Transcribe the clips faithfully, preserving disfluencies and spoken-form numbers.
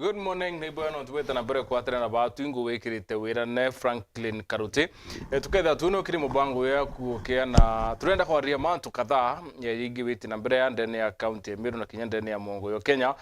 Good morning, neighbor, no tubwite na mbere kwatana na batu ingu wikirite wira ne Franklin Karuti. E, tukethira tu no kiri mubango ya kuokea na turenda kwariria mantu kadhaa ya ingi witi na mbere ya ndene ya county ya Meru na kinya ndene ya Mongo yo Kenya.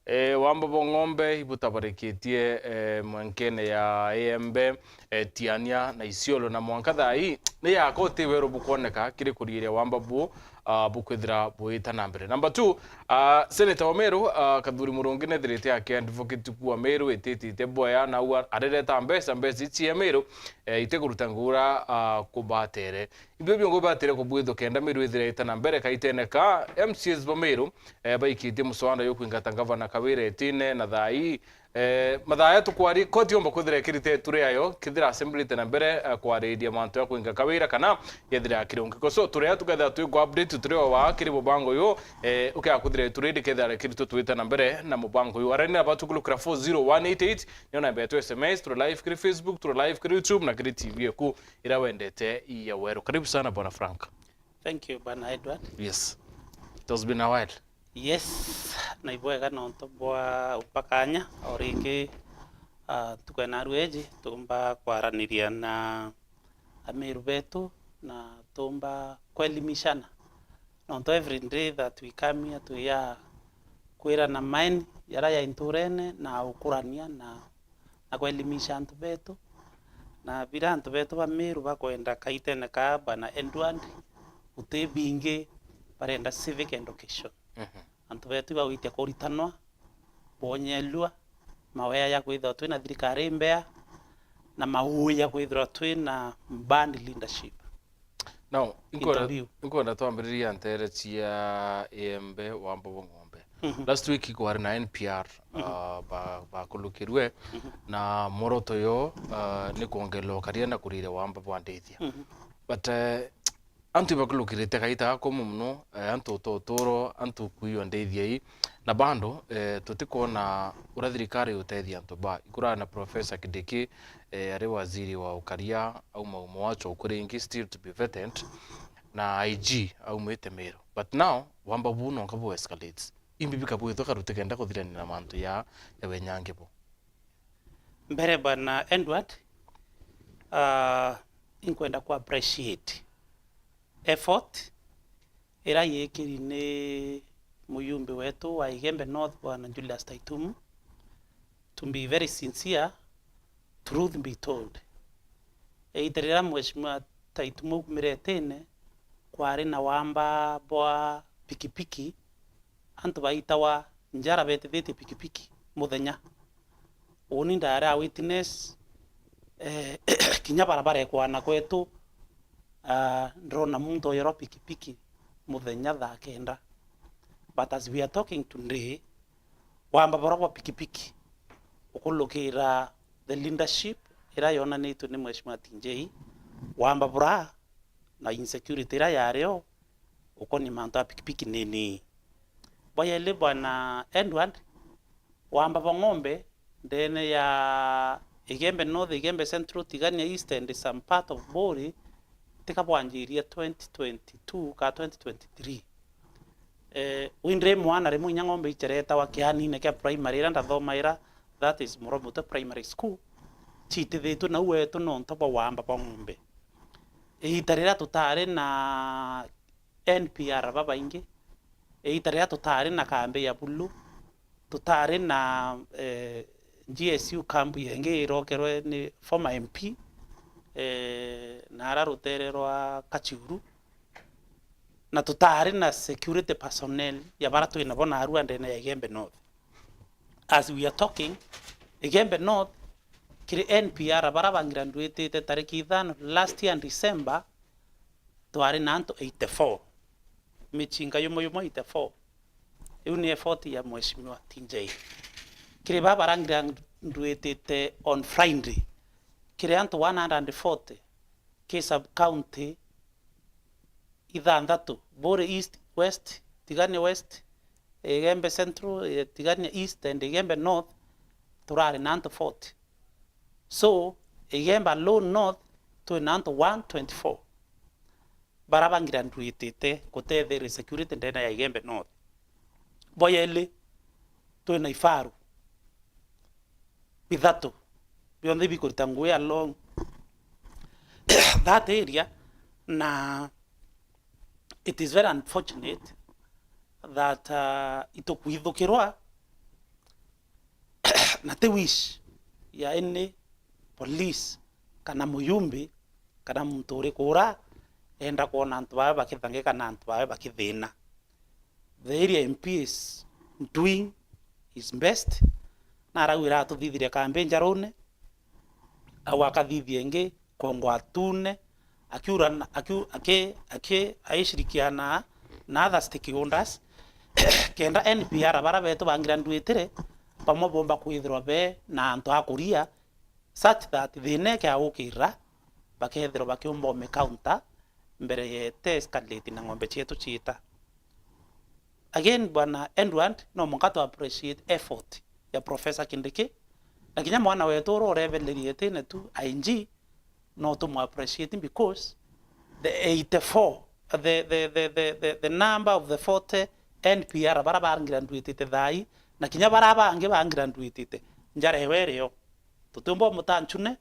E, wamba bo ng'ombe ibutabarikitie, e, mwenkene ya Embe, e, Tiania na Isiolo, na mwanka thaa ii ni yako ti weru bukwoneka kiri kuriiria wamba bu, ah, bukwithira buita na mbere. Number two, ah, Senator wa Meru, ah, Kathuri Murungi nethirite aki advocate kuwa Meru ititite boya na ua arereta mbeca, mbeca ici cia Meru, eh, itikuruta ngura, ah, kubatere. Ibio biongo bibatire kubwithwa kenda Meru ithire ita na mbere kaitene ka M C As ba Meru, eh, baikitie muswanda yo kwingata Gavana Kawira itine na thaa ii, eh, mathaa ya tukwari koti yomba kwithira ikirite iture yayo, kithira assembly ite na mbere, eh, kwariria mantu ya kwinga Kawira kana yethira akiri ungiko. So, turia tukethira twi ku update turi o wa kiri mubango uyu, eh, ukia kwithira iture indi kethira kiri tu twite na mbere na mubango uyu. Arani na batu kulukira four zero one eight eight, niona mbere tu S M S, turi live kiri Facebook, turi live kiri YouTube na kiri T V eku ira wendete ya weru. Karibu sana Bwana Frank. Thank you, Bwana Edward. Yes. It has been a while. Yes, na ibwega nontu bwa upa kanya o ringi, ah, ntuku ya narua iji tumba kwaraniria na Ameru betu na tumba kwelimishana. Nontu every day that we come here, twi ya kwirana maeni jaria ya inturene na ukurania na na kwelimisha antu betu, na bira antu betu ba Meru bakwenda kaitene ka Bwana Edward, guti bingi barenda civic education. Mhm. Antu betu ibagwitia kuritanwa, bwonyelua, mawea ya kwithirwa twina thirikari imbea, na mauu ya kwithirwa twina bad leadership. Now, inkwenda, Interview. Inkwenda twambiririe ntere cia Iembe wa Mbogo Ng'ombe. Mhm. Last week kwari na N P R, Mhm. ah, ba-, bakulukirwe, Mhm. na mworoto yo, ah, ni kwongerera ukaria na kuriria wamba bwa ndithia. Mhm. But, eh, antu ibakulukirite kaita gakwa mono, eh, antu uta uturo, antu kuiywa ndithia ii, na bando, eh, tutikwona uria thirikari utethia antu ba ikurana na Professor Kindiki, eh, ari waziri wa ukaria, auma umo wacho ukuringi, still to be vetted, na I G aumite Meru. But now, wamba buu nonka bu escalates. Imbi bikabwithwa karuti kenda kuthirania na mantu ya, ya wenyangi bu. Mbere, Bwana Edward, ah, inkwenda ku appreciate effort ira yikiri ni muyumbi wetu wa Igembe North, Bwana Julius Taitumu. To be very sincere, truth be told, iita riria Mheshimiwa Taitumu aukumire itine, kwari na wamba bwa pikipiki, antu baitawa njara betithitie pikipiki muthenya. Uni ndaari a witness, eh, kinya barabara ikwana kwetu, ah, ndirona muntu oyerwa pikipiki muthenya thaa kenda. But as we are talking today, wamba bura bwa pikipiki ukulukira the leadership ira yonanitwe ni Mheshimiwa T J, wamba bura na insecurity ira yario ukoni mantu a pikipiki nini. Bwa yeli, Bwana Edward, wamba bwa ng'ombe ndene ya Igembe North, Igembe Central, Tigania East and some part of Buri, tika bwanjirie twenty twenty-two ka twenty twenty-three. Eh, windri mwana rimwe inya ng'ombe iceretawa kianine kia primary ira ndathomaira, that is Muromute Primary School, citithitwe nau wetu nontu bwa wamba bwa ng'ombe. Iita riria tutari na N P R babaingi, iita riria tutari na kambi ya Bulu, tutari na, eh, G S U camp yengi irokerwe ni former M P, eh, na ara rutere rwa Kachuru, na tutari na security personnel ya bara twinabo narua ndene ya Igembe North. As we are talking, Igembe North, kiri N P R bara bangiranduitite tariki ithano last year December, twari na antu eighty-four. Michinga yumo yumo eighty-four. Iu ni effort ya Mheshimiwa T J. Kiri baba barangiranduitite on Friday, kiri antu one hundred and forty, ki sub county ithanthatu: Buri East, West, Tigania West, Igembe Central, eh, Tigania East and Igembe North, turari na antu forty. So, Igembe alone North, twina antu one twenty-four bara bangiranduitite gutetheria security ndene ya Igembe North. Bwa yeli, twina ifaru. bithatu bionthe bikurita ngui along that area, na it is very unfortunate that, uh, itukwithukirwa na ti wish ya any police kana muyumbi kana muntu uri kura enda kwona antu bawe bakithangika na antu bawe bakithina. The area M P is doing his best, na arauga iratuthithirie kambi njarune, au akathithia ingi Kongwa Tune, akiura na, akiu-, aki-, aki-, aishirikiana na other stakeholders, kenda N P R bara betu ba Ngiranduitire bamwe bomba kwithirwa be na antu a kuria, such that thina ikiagukirira, bakethirwa bakiumba ume counter mbere ya ite escalate na ng'ombe cietu ciita. Again, Bwana Edward, no mwanka tu appreciate effort ya Professor Kindiki, na kinya mwana wetu uria urebelerie itine tu I G, no tumu appreciate because the eighty-four, the, the, the, the, the, the number of the forty N P R bara ba graduatite thaa ii, na kinya bara bangi ba graduatite, njara ewe irio. Tutiumba umuta ncune,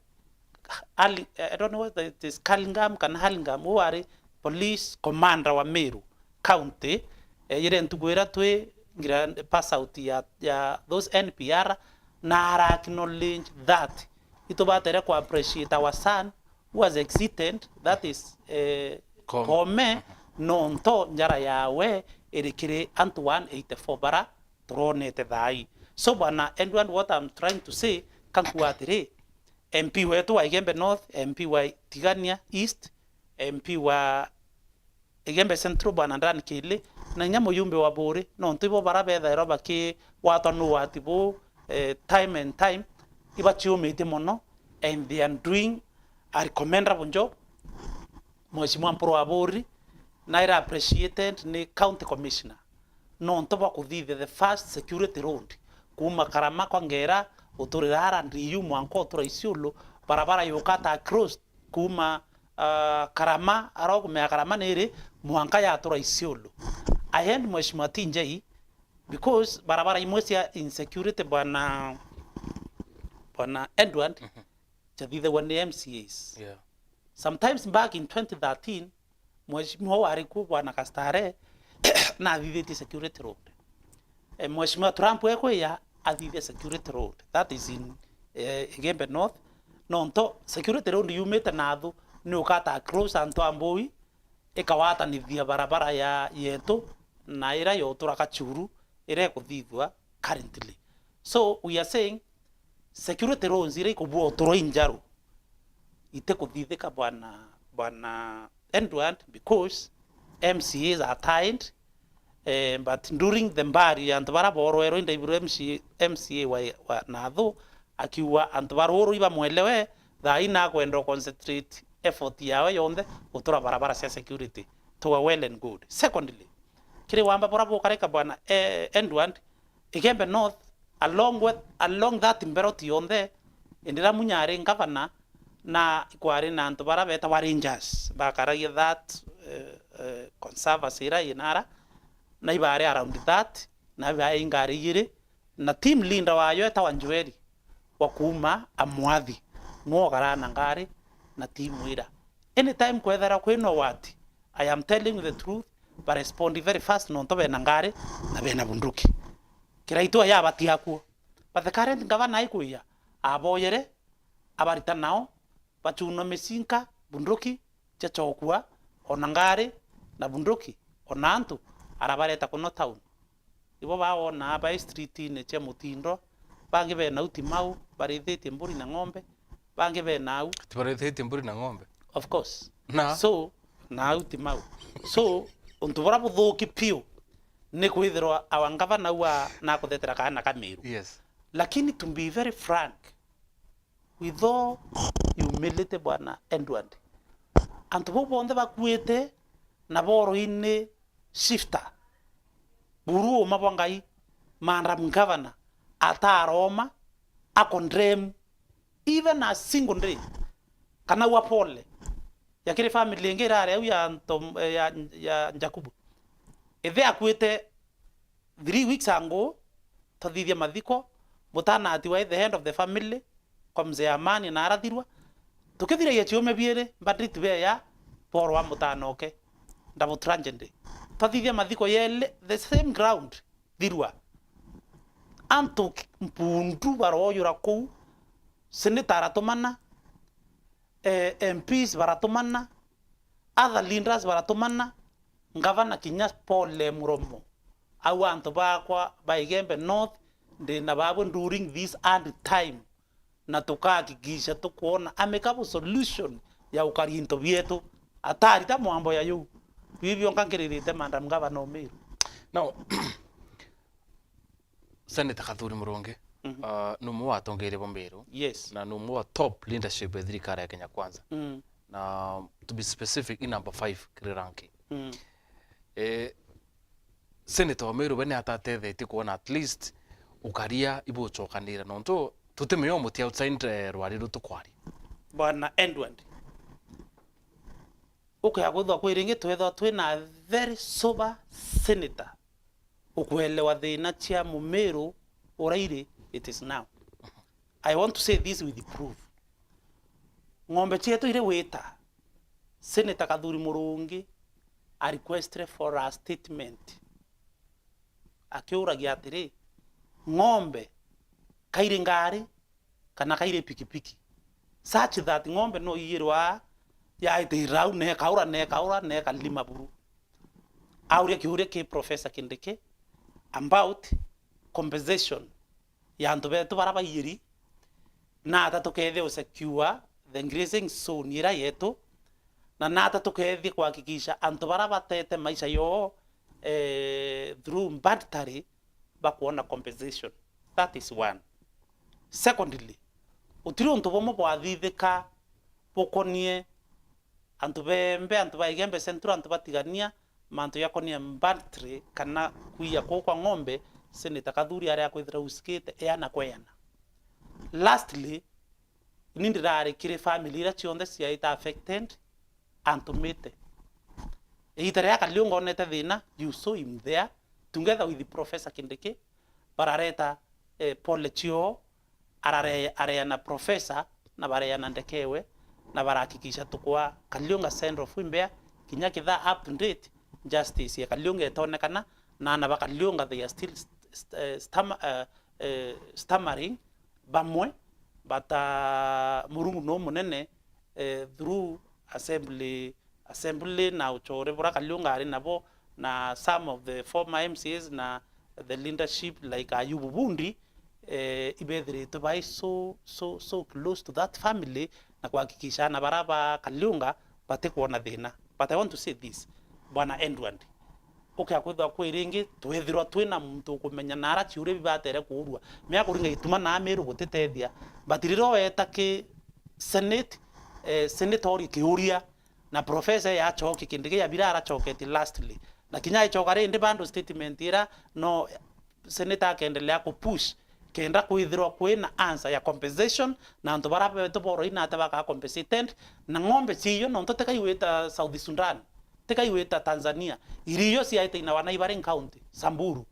Hurling-, I don't know whether it is Hurlingham kana Hurlingham, uu ari police commander wa Meru County, eh, ire ntuku ira twi ngira pass out ya, ya those N P R, na ara acknowledge that itubatere ku appreciate our son who has exited, that is, eh, Koome. Koome, nonto njara yawe iri kiri antu one eighty-four bara turonete thaa ii. So, Bwana Edward, what I'm trying to say, kankuga atiri, M P wetu wa Igembe North, M P wa Tigania East, M P wa Igembe Central, Bwana Dan Kili, na inya muyumbi wa Buuri, nontu ibo bara bethairwa bakigwatwa ni ugwati buu, eh, time and time, ibaciumitie mono, and they are doing a recommendable job. Mheshimiwa Mpuru wa Buuri, naira appreciated ni County Commissioner, nontu bwa kuthithia the first security road kuuma Karama kwa Ngera, uturira ara Ndiu mwanka utura Isiolo, barabara yuka ta cross kuuma, ah, Karama, ara ukumea Karama niri mwanka yatura Isiolo. I end, Mheshimiwa T J, because barabara imwe cia insecurity, Bwana, Bwana Edward, Mhm. ciathithagua ni M C As. Yeah. Sometimes back in twenty thirteen, mheshimiwa wari ku, Bwana Kastare, nathithitie security road. Eh, Mheshimiwa Trump ekwija athithia security road. That is in, eh, Igembe North. Nonto security road yumite nathu ni ukata cross antu a Mbui, ikawatanithia barabara ya, yetu na ira yotura Kachuru, ira ikuthithua currently. So we are saying security roads ira ikubua uturwa injaru itikuthithika, Bwana, Bwana Edward, because M C As are tied, eh, but during the Mbari, antu bara borwerwe, indaibirwe M C A, M C A wa, wa nathu, akiuga antu ba ruru ibamwelewe, thaa ii nakwenda concentrate effort yawe yonthe gutura barabara cia security. Tuga well and good. Secondly, kiri wamba bura bukarika, Bwana, eh, Edward, Igembe North, along with, along that belt yonthe, indira Munya ari ngavana, na ikwari na antu bara betagwa rangers, bakaragia that, eh, eh, conservancy ira inara, na ibari around that, na ibari ngari igiri, na team leader wayo etagwa Njoeri wa kuuma Amwathi, nwe ukaraa na ngari na team ira. Anytime kwethira kwina ugwati, I am telling you the truth, ba respond very fast nontu bena ngari na bena bunduki. Kiraitu aya abati akuo. But the current governor aikwija, aboyere, abarita nao, bachunwa micinka, bunduki, ciachokua, ona ngari, na bunduki, ona antu, arabareta kuno town. Ibo bawonaa bai street-ini cia mutindo, bangi bena au Timau, barithitie mburi na ng'ombe, bangi bena au. Tibarithitie mburi na ng'ombe? Of course. Na? So, na au Timau. So, untu bura buthuki piu, ni kwithirwa our governor ua nakuthetera kaana ka Meru. Yes. Lakini to be very frank, with all humility, Bwana Edward, antu bau bonthe bakuite na boroi ni shifter, buru uma bwa Ngai, Madam Governor ataroma a condemn even a single day, kana ua pole ya kiri family ingi irari au ya Ntom-, ya, ya Njakubu. Ithe akuite three weeks ago, twathithia mathiko, Mutana atiwa at the head of the family, kwa mzee Amani na arathirwa. Tukithiragia ciume biiri, mbanditi beya, boro wa mutana oke. Double tragedy. Twathithia mathiko yeli, the same ground, thirwa. Antu ki-, mbundu baroyura kuu, senator aratumana, eh, M Ps baratumana, other leaders baratumana, ngavana kinya pole muromo. Au antu bakwa ba Igembe North, ndi na babwe during this hard time, na tukahakikisha tukwona amicable solution ya ukaria into bietu. Atarita mwambo ya yu. Biu bionka nkiririte, Madam Governor Umiru. Now, Senator Kathuri Murungi, mhm, uh, ni umwe wa atongeria ba Meru, yes, na ni umwe wa top leadership ya thirikari ya Kenya Kwanza. Mm. Na to be specific, i number five kiri ranking. Mm. Eh, Senator wa Meru we ni atatethetie kwona at least ukaria ibucokanira, nontu tutimenya umuti outside, eh, rwari rutukwaria. Bwana Edward, ukea kwithwa kwi ringi twethwa twina very sober senator. Ukuelewa thina cia Mumiru urairi, it is now. I want to say this with proof. Ng'ombe cietu iri wita, Senator Kathuri Murungi a requested for a statement. Akiuragia atiri, ng'ombe kairi ngari kana kairi pikipiki, such that ng'ombe no iyirwa yaite irau, nekaura, nekaura, nekalima buru. Auria kiuria ki Professor Kindiki about compensation ya antu betu bara baiyiri, na ata tukethia u secure the grazing zone ira yetu, na nata tukethia kuhakikisha antu bara batete maisha yoo, eh, through banditry bakwona compensation. That is one. Secondly, utiri untu bumwe bwathithika bukonie antu bembe, antu ba Igembe Central, antu batigania, mantu jakonie banditry kana kwiya kuu kwa ng'ombe, Senator Kathuri aria akwithira usikite eana kweana. Lastly, ni ndirari kiri family iria cionthe ciaita affected, antumite. Iita riria Kariunga onete thina, you saw him there together with Professor Kindiki, barareta, eh, pole cioo, arare-, areana Professor na bareana ndekewe, na barahakikisha tukwa Kariunga send off imbea, kinya kithaa up to date, justice ya Kariunga itonekana, na ana ba Kariunga they are still st-, st-, eh, stam-, eh, eh, stammering, bamwe bata Murungu no munene, eh, through assembly, assembly na uchore bura Kariunga ari nabo, na some of the former M C As na the leadership like Ayubu Bundi, eh, ibethiritwe bai so, so, so close to that family na kuhakikisha ana bara ba Kariunga batikwona thina. But I want to say this, Bwana Edward, ukea kwithwa kwi ringi, twithirwa twina muntu ukumenya na ara ciuria bibatere kuurua. Mea kuringa gituma na Meru gutitethia. But riria weeta ki Senate, eh, Senate ori kiuria, na Professor yachoki Kindiki ya bira arachoketie lastly. Na kinya aichoka rindi bando statement ira no Senator akeendelea ku push kenda kwithirwa kwina answer ya compensation, na antu bara betu boroi nate bakaa compensated, na ng'ombe ciiyo, nontu tikai wita South Sudan, tikai wita Tanzania, irio ciaite in our neighboring county, Samburu,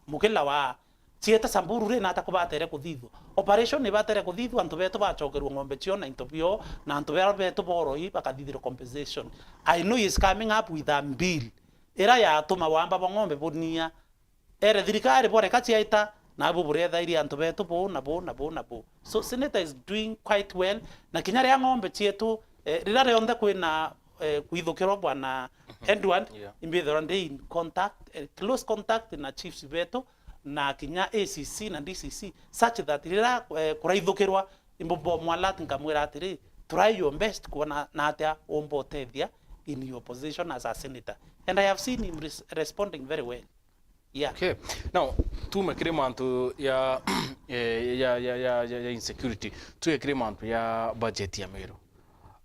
mukila wa ciete Samburu ri, nata kubatere kuthithua? Operation ibatere kuthithua, antu betu bachokerua ng'ombe cio na into bio, na antu bara betu boroi bakathithirwa compensation. I know he is coming up with a bill ira yatuma wamba bwa ng'ombe bunia. Ere thirikari boreka ciaita, nabu burethairie antu betu buu na buu na buu na buu. So Senator is doing quite well, na kinya ria ng'ombe cietu, eh, rira rionthe kwina, eh, kwithukirwa Bwana Edward, yeah, imbithirwa ndi in contact, eh, close contact na chiefs betu, na kinya A C C na D C C, such that rira, eh, kuraithukirwa, imbomwa alert nkamwira atiri, try your best kuona na atia umba utethia in your position as a senator. And I have seen him res-, responding very well. Yeah. Okay. Now, tume kiri mantu ya, eh, ya, ya, ya, ya, ya insecurity. Tuye kiri mantu ya budget ya Meru.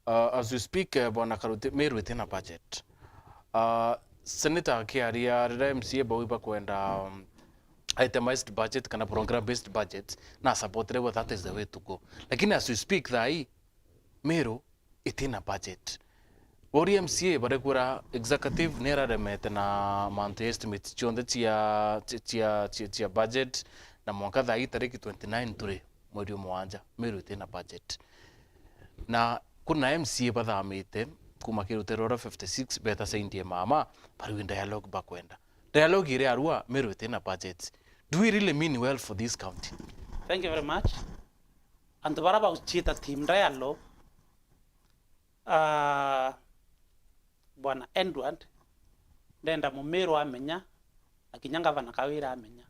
Uh, as we speak, eh, Bwana Karuti, Meru itina budget. Uh, Senator akiaria riria M C A bau ibakwenda, um, itemized budget kana program based budget, na supportire we, that is the way to go. Lakini as we speak thaa hii, Meru itina budget. Bori M C A barekwira executive niraremete na mantu ya estimates cionthe cia, cia, cia, cia, cia budget, Na mwanka thaa ii tariki twenty-nine turi mweri o mugwanja, Meru itina budget. Na kuna M C A bathamite kuma kiri rutere ruria fifty-six beta saindie mama, bariu dialogue bakwenda. Dialogue iri arua, Meru itina budget. Do we really mean well for this county? Thank you very much. Antu bara bauchiita team dialogue, ah, Bwana Edward, ndenda Mumiru amenya, na kinya Ngavana Kawira amenya.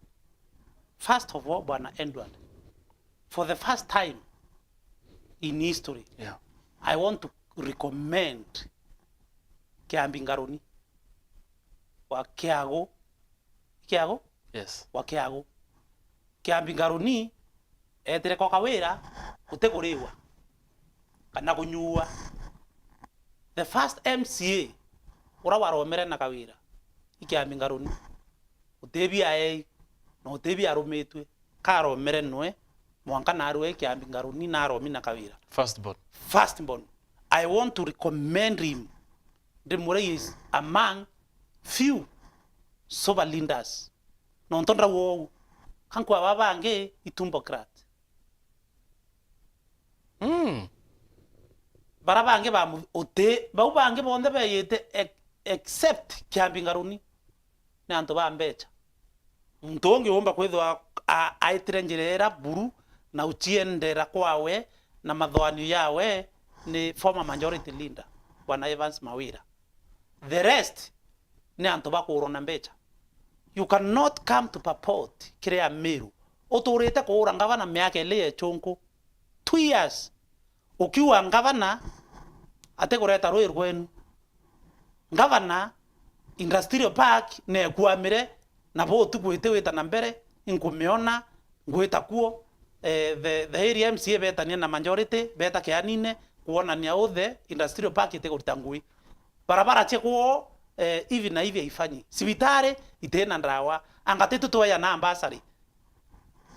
First of all, Bwana Edward, for the first time in history, yeah, I want to recommend Kiambi Ngaruni wa Kiagu, Kiagu? Yes. Wa Kiagu. Kiambi Ngaruni etire kwa Kawira guti kuriwa kana kunyuua. The first M C A uria waromere na Kawira i Kiambi Ngaruni. Guti bia aei, na guti bia arumitue. Karomere nwe, mwanka narue Kiambi Ngaruni naromi na Kawira. First born. First born. I want to recommend him. Ndimwira he is among few sober leaders. Nontu ndauga uu, ka nkwa baba bangi itumbocrat. Mm. Bara bangi ba mu-, uti, bau bangi bonthe beyite ex-, except Kiambi Ngaruni, ni antu ba mbecha. Muntu ungi uumba kwithirwa a-, aitire njira ira buru na uchiendera kwawe na mathoanio yawe ni former majority leader, Bwana Evans Mawira. The rest ni antu bakuurwa na mbecha. You cannot come to purport kiri Ameru. Uturite kuura ngavana miaka ili ya ichunku. Two years. Ukiuga ngavana atikureta rui rwenu. Ngavana, Industrial Park nekwamire, na bo utuku iti wita na mbere, inkumiona, ngwita kuo, eh, the, the area M C A betania na majority, beta kianine, kwonania u the Industrial Park itikurita ngui. Barabara cia kwoo, eh, hivi na hivi haifanyi. Cibitari itina ndawa. Anga titu tweya na ambasari.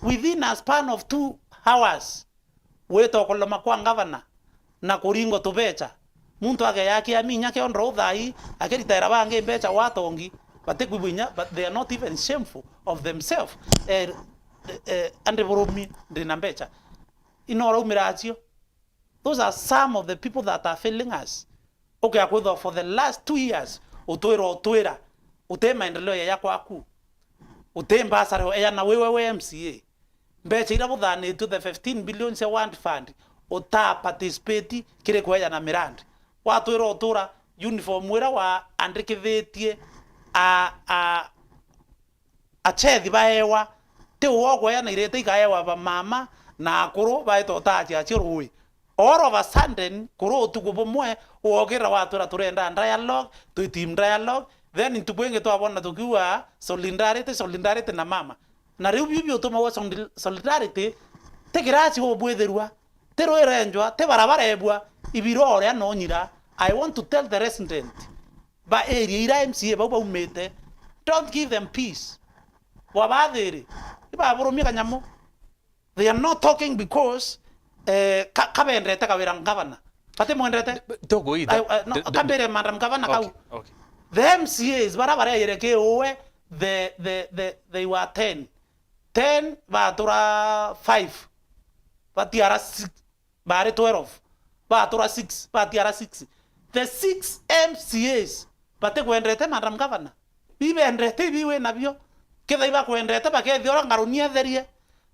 Within a span of two hours, wita ukuloma kwa ngavana na kuringwa tubecha. Muntu ageya akiamia inya kiondo uthai, akiritaira bangi mbecha gwa atongi, batikwigua inya, but they are not even shameful of themselves. Eh, eh, andi burumi, ndina mbecha. Ino uraumira acio? Those are some of the people that are failing us. Ukea kwithwa for the last two years, utwira, utwira, uti maendeleo ya kwaku, uti mbasari ya na wiwe wi M C A. Mbecha iria buthanitue, the fifteen billion cia World Fund, uta participate kiri kweja na mirandi. Watwira utura uniform wira waandikithitie a, a, achethi baewa, ti uo kwea na irete ikaewa ba mama na akuru baeta utaachia acio rui. All of a sudden, kuru utuku bumwe, wokira watwira turenda dialogue, twi team dialogue, then ntuku ingi twabona tukiuga solidarity, solidarity na mama. Na riu biu biutumagwa solid-, solidarity, ti kirasi ubwithirua, ti rui renjwa, ti barabara ebua, ibiro uria no nyira. I want to tell the resident ba area ira M C A bau baumite, don't give them peace. Bwabathiri, ibaburumia kanyamu. They are not talking because, eh, ka-, kabendete Kawira ngavana. Batimwendete. Tukuita. I, uh, no, kambire Madam Governor kau. Okay, okay. The M C As bara bareire ki uwe, the, the, the, they were ten. Ten batura five. Batiara six. Bari twelve. Batura six. Batiara six. The six M C As batikwendete, Madam Governor. Bibendete ibi wi nabio. Kethira ibakwendete, bakethia uria Ngaruni etherie.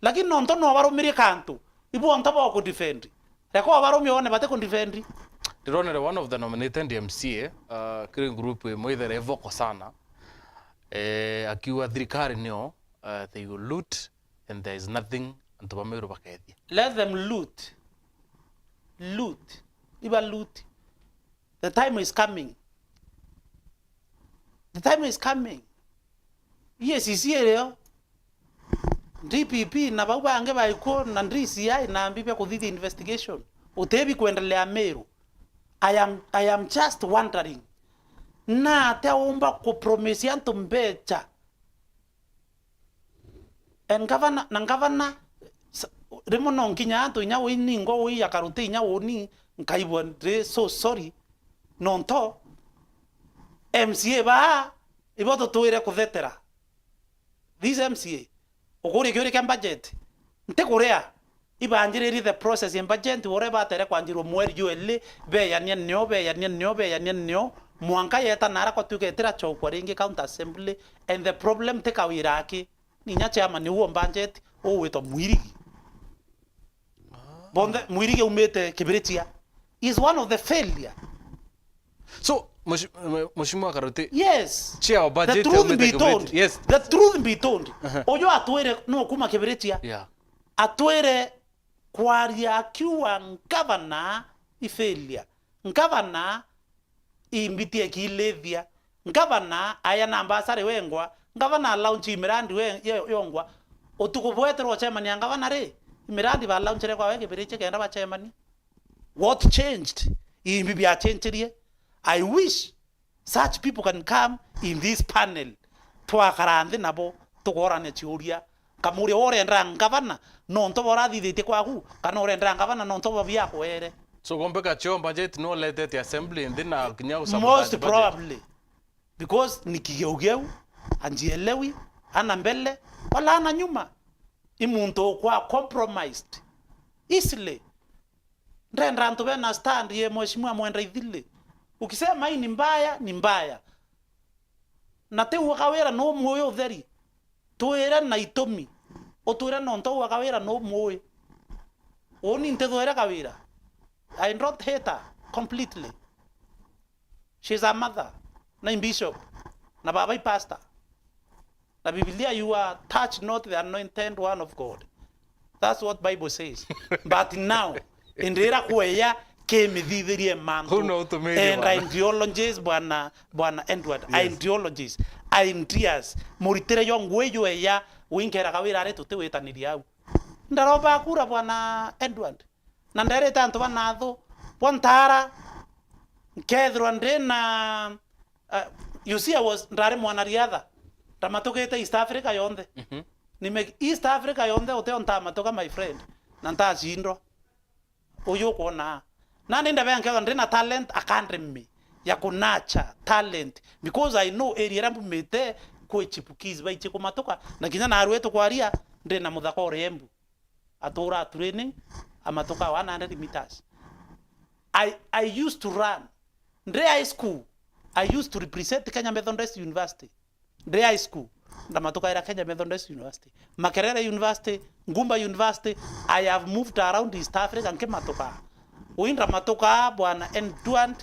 Lakini nontu no barumirie kantu, ibu onto bokudefend. Reka obarumie one batikudefend. Ndironere one of the nominated M C A, uh, kiri group imwe ithere vocal sana. Eh, akiuga thirikari nio, uh, they will loot and there is nothing antu ba Meru bakethia. Let them loot. Loot. Iba loot. The time is coming. The time is coming. E A C C irio. D P P na bau bangi baikuo na D C I na mbi bia kuthithia investigation. Utebi kuendelea Meru. I am, I am just wondering. Na atia umba kupromise antu mbecha? And ngavana, na ngavana, s-, rimwe no nkinya antu inya ui ningo ui akaruti inya uni, nkaigua ndi so sorry, nonto M C A baa, ibo tutwire kuthetera. This M C A, Ukuria kiuria kia budget. Ntikuria. Ibanjiririe the process in budget, uria batere kwanjirwa mweri jweli, beyania nio, beyania nio, beyania nio, mwanka yeta nara kwatuika itiracokwa ringi county assembly, and the problem ti Kawira aki, ni inya chairman uo budget, ugwitwa Mwirigi. Bonthe, Mwirigi aumite Kibirichia. Is one of the failure. So, Mheshimiwa Karuti, yes, chair wa budget, the truth be told, yes, the truth be told, uyu atwire no kuma Kibirichia. Yeah. Atwire kwaria akiuga ngavana i failure. Ngavana i mbiti ekilithia. Ngavana aya na mbasari wengwa. Ngavana alaunchi mirandi we-, ye-, yongwa. Utuku bweterwa chairman ya ngavana ri, mirandi balaunchire kwawe Kibirichia kenda bachemani. What changed? Imbi biachenchirie? I wish such people can come in this panel. Twakara nthi nabo, tukorania ciuria. Nkamuria, we urenda ngavana nontu bwa urathithitie kwaku, kana urenda ngavana nontu bwa biakwere? So, gombeka chair wa budget no uletete assembly nthi na kinya gusabotage budget? Most probably. Because ni kigeugeu, anjielewi, ana mbele, wala ana nyuma. I muntu ukwa compromised easily. Ndenda antu bena stand ye Mheshimiwa Mwenda Ithili. Ukisema hii ni mbaya, ni mbaya. Na ti uga Kawira no muwi utheri. Twire na itumi. Utwire nontu uga Kawira no muwi. Uni ntithwire Kawira. I don't hate her completely. She's a mother, na i bishop, na baba i pastor. Na Biblia, "You are, touch not the anointed one of God." That's what Bible says. But now, indira kweya kimithithirie mantu. Hau no utumiri and bwana. Ideologies, bwana, bwana Edward, yes, ideologies, ideas, muritire yo ngui jweya, winkera Kawira ari tutiwitaniria au. Ndaromba kura, bwana Edward. Na nderite antu ba nathu, bo ntara, nkethirwa ndi na, uh, you see, I was, ndari mwanariatha, ndamatukite East Africa yonthe. Mhm. Nime-, East Africa yonthe uteo ntamatuka, my friend, na ntacindwa. Uyu ukwona. Nandi ndabe nkethwa ndi na talent academy ya kunacha talent, because I know area iria mbumite kwi chipukizi baichi kumatuka, na kinya narua tukwaria ndi na muthaka uri Embu. Atura training, amatuka one hundred meters. I, I used to run. Ndri high school, I used to represent Kenya Methodist University. Ndri high school, ndamatukaira Kenya Methodist University. Makerere University, Ngumba University, I have moved around East Africa nkimatuka. Ui ndamatuka, bwana Edward,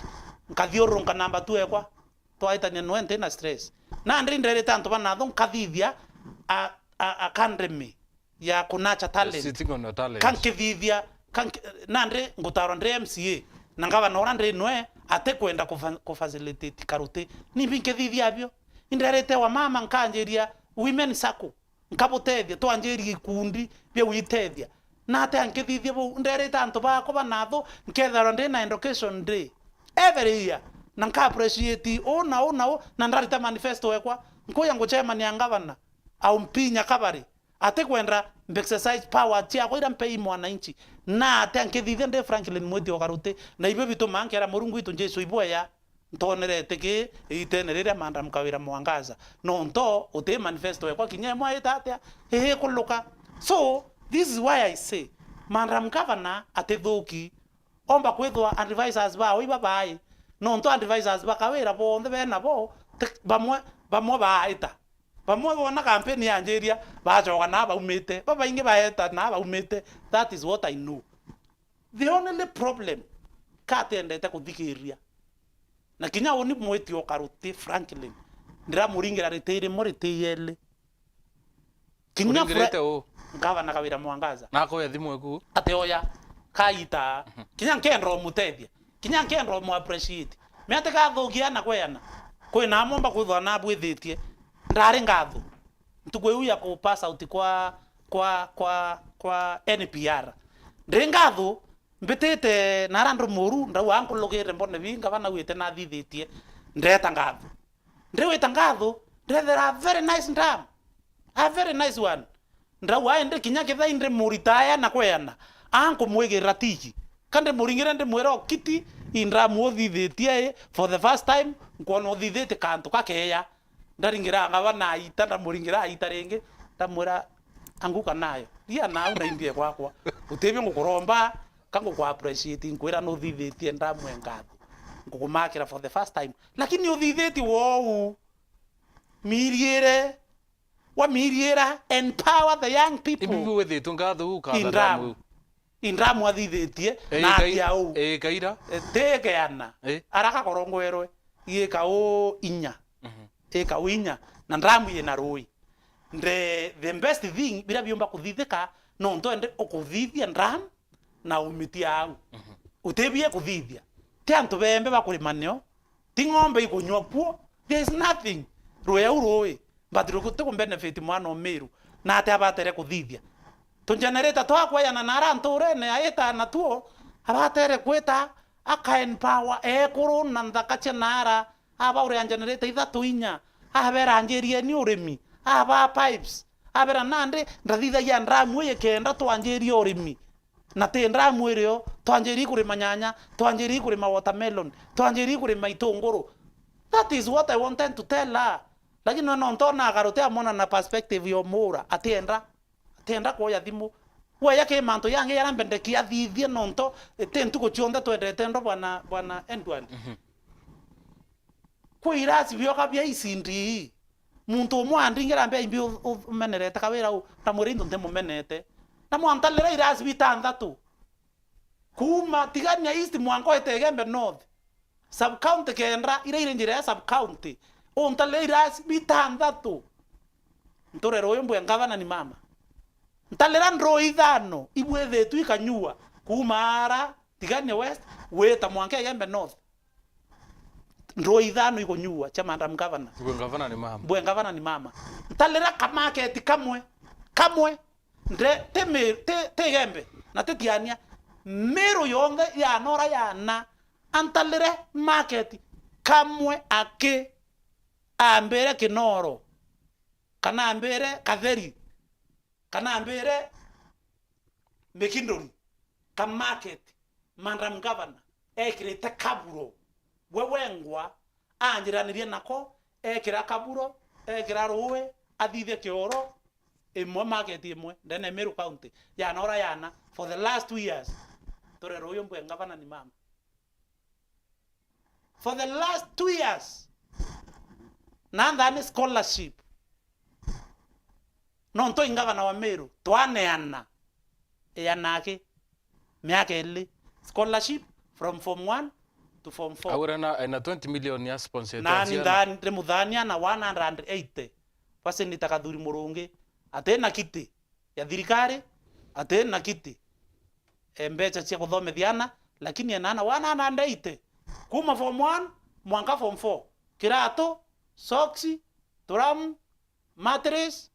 nkathiururunka namba two ekwa. Twaitania nwe nti na stress. Nandi nderite antu ba natho nkathithia a, a, academy ya kunacha talent. Sitting on your talent. Kankithithia, kanki-, nandi ngutarwa ndi M C A, na ngavana uria ndi nwe atikwenda kufa-, kufacilitate Karuti. Nimbi nkithithia abio? Inderite wa mama nkanjiria women circle, nkabutethia, twanjirie ikundi bia gwitethia. Na ati ankithithia bau, nderite antu bakwa ba natho, nketharwa ndi na education day every year, na nka appreciate uu na uu na uu, na ndarita manifesto ekwa, nkuya nguchemania ngavana, au mpinya kabari. Atikwenda mbe exercise power ciakwa iria mpei mwananchi. Na ati ankithithia ndi Franklin Mwiti o Karuti. Na ibio bitumaa nkera Murungu witu Jesu ibweya, ntonere itiki iitene riria Madam Kawira Mwangaza. Nonto uti manifesto ekwa kinya imwe aita atia, ii kuluka. So, this is why I say, Madam Governor atithuki. Omba kwithwa advisors bao ibabai. Nonto advisors ba Kawira bonthe bena bo, ti-, bamwe, bamwe baaita. Bamwe boona kampeni yanjiria, bacoka naa baumite. Babaingi baeta naa baumite. That is what I know. The only problem, ka atiendete kuthikiria. Na kinya uni Mwiti o Karuti Franklin, ndiramuringira riti rimwe, riti ieli. Kinya uringirite Fra-, u? Ngavana Kawira Mwangaza. Nakoya thimu eku? Ati oya, kaita. Mhm. Kinya nkenda umutethia. Kinya nkenda umu appreciate. Me ati gathukia na kweana. Kwina amwe mba kwithwa nabwithitie. Ndari ngatho. Ntuku iu ya ku pass out kwa, kwa, kwa, kwa N P R. Ndi ngatho, mbitite nara ndumuru, ndauga nkulugire mbone bi ngavana wite nathithitie. Ndeta ngatho. Ndiwita ngatho, ndethera a very nice dam. A very nice one. Ndauga, indi kinya kethira indi muritaya na kweana, a nkumwigirira tiki. Ka ndimuringire ndimwira, okiti, i dam uthithitie ii, for the first time, nkwona uthithitie kantu kakeya. Ndaringira ngavana aita, ndamuringira aita ringi, ndamwira, anguka nayo. Ria nau na imbie gwakwa. Utibio ngukuromba, ka nguku appreciate, nkwira nuthithitie ndamwe ngatho. Ngukumakira for the first time. Lakini uthithitie wou. Miriire, wamiriira, empower the young people. Ibi withitwe ngatho u katha Indramu. Indramu athithitie, eh, na ika-, atia u. Eh, ikaira. Eh, ti ikeana. Eh. Araka korongwerwe, ika u inya. Mhm. Ika u inya. Na Ndramu yina rui. The, the best thing, bira biumba kuthithika, no ntwende ukuthithia Ndramu na umitia au. Mhm. Utibie kuthithia. Ti antu bembe bakurima nio. Ti ng'ombe ikunyua kuo. There is nothing. Rui au rui. But ruku-, ti ku benefit mwana o Miru. Na ati abatere kuthithia. Tu generator twakwa yana na ara nturene aita natuo, abatere kwita, aka empower ekuru na nthaka cia naara, aba uria generator ithatu inya, abera njirieni urimi, aba pipes, abera nandi ndathithagia Ndramu iyi kenda twanjirie urimi. Na ti Ndramu irio, twanjirie kurima nyanya, twanjirie kurima watermelon, twanjirie kurima itunguru. That is what I wanted to tell her. Lakini no ntona agaruti amona na perspective ya umura, atienda, atienda kuoya thimu. Weya ki mantu yangi yaria mbendeki athithie nonto, eh, ti ntuku cionthe twendete ndo bwana, bwana Edward. Mhm. Kwi irasi bioka bia icindi. Muntu umwe andingira mbia imbi u-, u-, umenerete kawira u, ndamwira into ntimumenete. Ndamwantalira irasi bitanthatu. Kuuma Tigania East mwanka wete Igembe North. Sub county kenda, iria iri njira ya sub county. Untalira irasi bitanthatu. Nturere uyu mbwe ngavana ni mama. Ntalira ndruu ithano, ibwithitwe ikanyua. Kuuma ara, Tigania West, wita mwanka Igembe North. Ndruu ithano ikunyua cia Madam Governor. Mbwe ngavana ni mama. Mbwe ngavana ni mama. Ntalira kamaketi kamwe. Kamwe. Nde, ti mi-, ti, ti Igembe. Na ti Tigania. Miru yonthe ya nora yana. Antalire maketi. Kamwe aki. Ambire Kinoro. Kana ambire Katheri. Kana ambire Mikinduri, ka market, Madam Governor, ekirite kaburo. We wengwa, anjiranirie nako, ekira kaburo, ekira ruui, athithia kioro, imwe market imwe, ndene Meru County, yana ura yana, for the last two years. Turere uyu mbwe ngavana ni mama. For the last two years, nanthani scholarship. Nontu i ngavana wa Meru, twaneana, eana aki, miaka ili, scholarship from form one to form four. Aura na, ena twenty million ya sponsor. Nani nthani, ndimuthania na one hundred and eighty. Basi nita Kathuri Murungi, ati na kiti ya thirikari, ati na kiti, e, mbecha cia kuthomithia ana, lakini ena ana one hundred and eighty. Kuma form one mwanka form four. Kiratu, socks, turamu, mattress,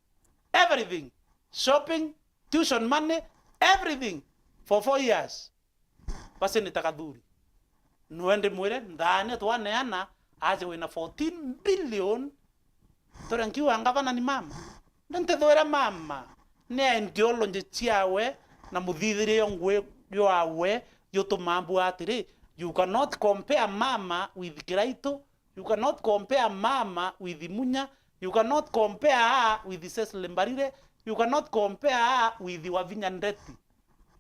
everything. Shopping, tuition money, everything. For four years. Basi nita Kathuri. Nwe ndimwire, nthani twaneana, aje wina fourteen billion. Tore nkiuga ngavana ni mama. Ndintithwire mama. Ni ideology ciawe na muthithirie yo ngui jwawe jutumaa mbua atiri, you cannot compare mama with Kiraitu. You cannot compare mama with Munya. You cannot compare her with Cecily Mbarire. You cannot compare her with Wavinya Ndeti.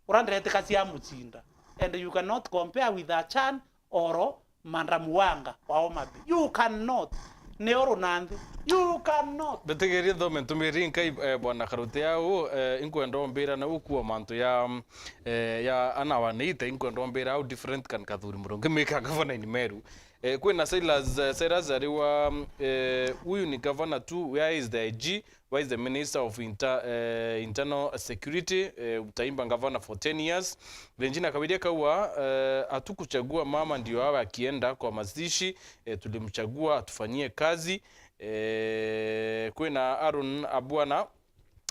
Ura ndetika cia mucinda. And you cannot compare with Achan or Madam Wanga wa Homa Bay. You cannot. Ni uru na nthi. You cannot. Mbitigirie nthome ntumiri nkai, eh, bwana Karuti au, eh, inkwenda umbira na ukua mantu ya, eh, ya ana wa Neite, inkwenda umbira au different kan Kathuri Murungi mika gavana in Meru. Eh, kwina Silas, eh, Silas ari wa, eh, huyu ni governor tu, where is the I G? Where is the minister of inter-, eh, internal security? Eh, utaimba governor for ten years. Regina Kabiria kaua, eh, hatukuchagua mama ndio awe akienda kwa mazishi, eh, tulimchagua atufanyie kazi. Eh, kwina Aaron Abwana,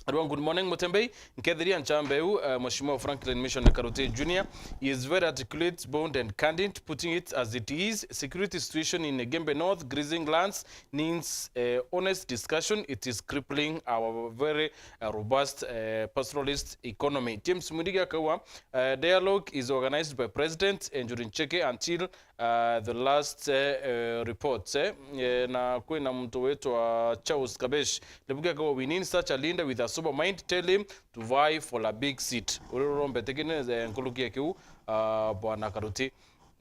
Arua, good morning, Mutembei. Nkethiria nchambe u, uh, Mheshimiwa Franklin Mission Karuti Junior. He is very articulate, bold and candid, putting it as it is. Security situation in Igembe North, grazing lands needs, uh, honest discussion. It is crippling our very, uh, robust, uh, pastoralist economy. James Mudigi akaua, uh, dialogue is organized by President Andrew Ncheke until uh, the last, eh, eh, report, eh, eh, na kwina muntu witwa Charles Kabesh. Lebukia kaua, we need such a leader with a Sober mind, tell him to vie for a big seat. Uria urombete kine, eh, nkuruki ya kiu, ah, Bwana Karuti.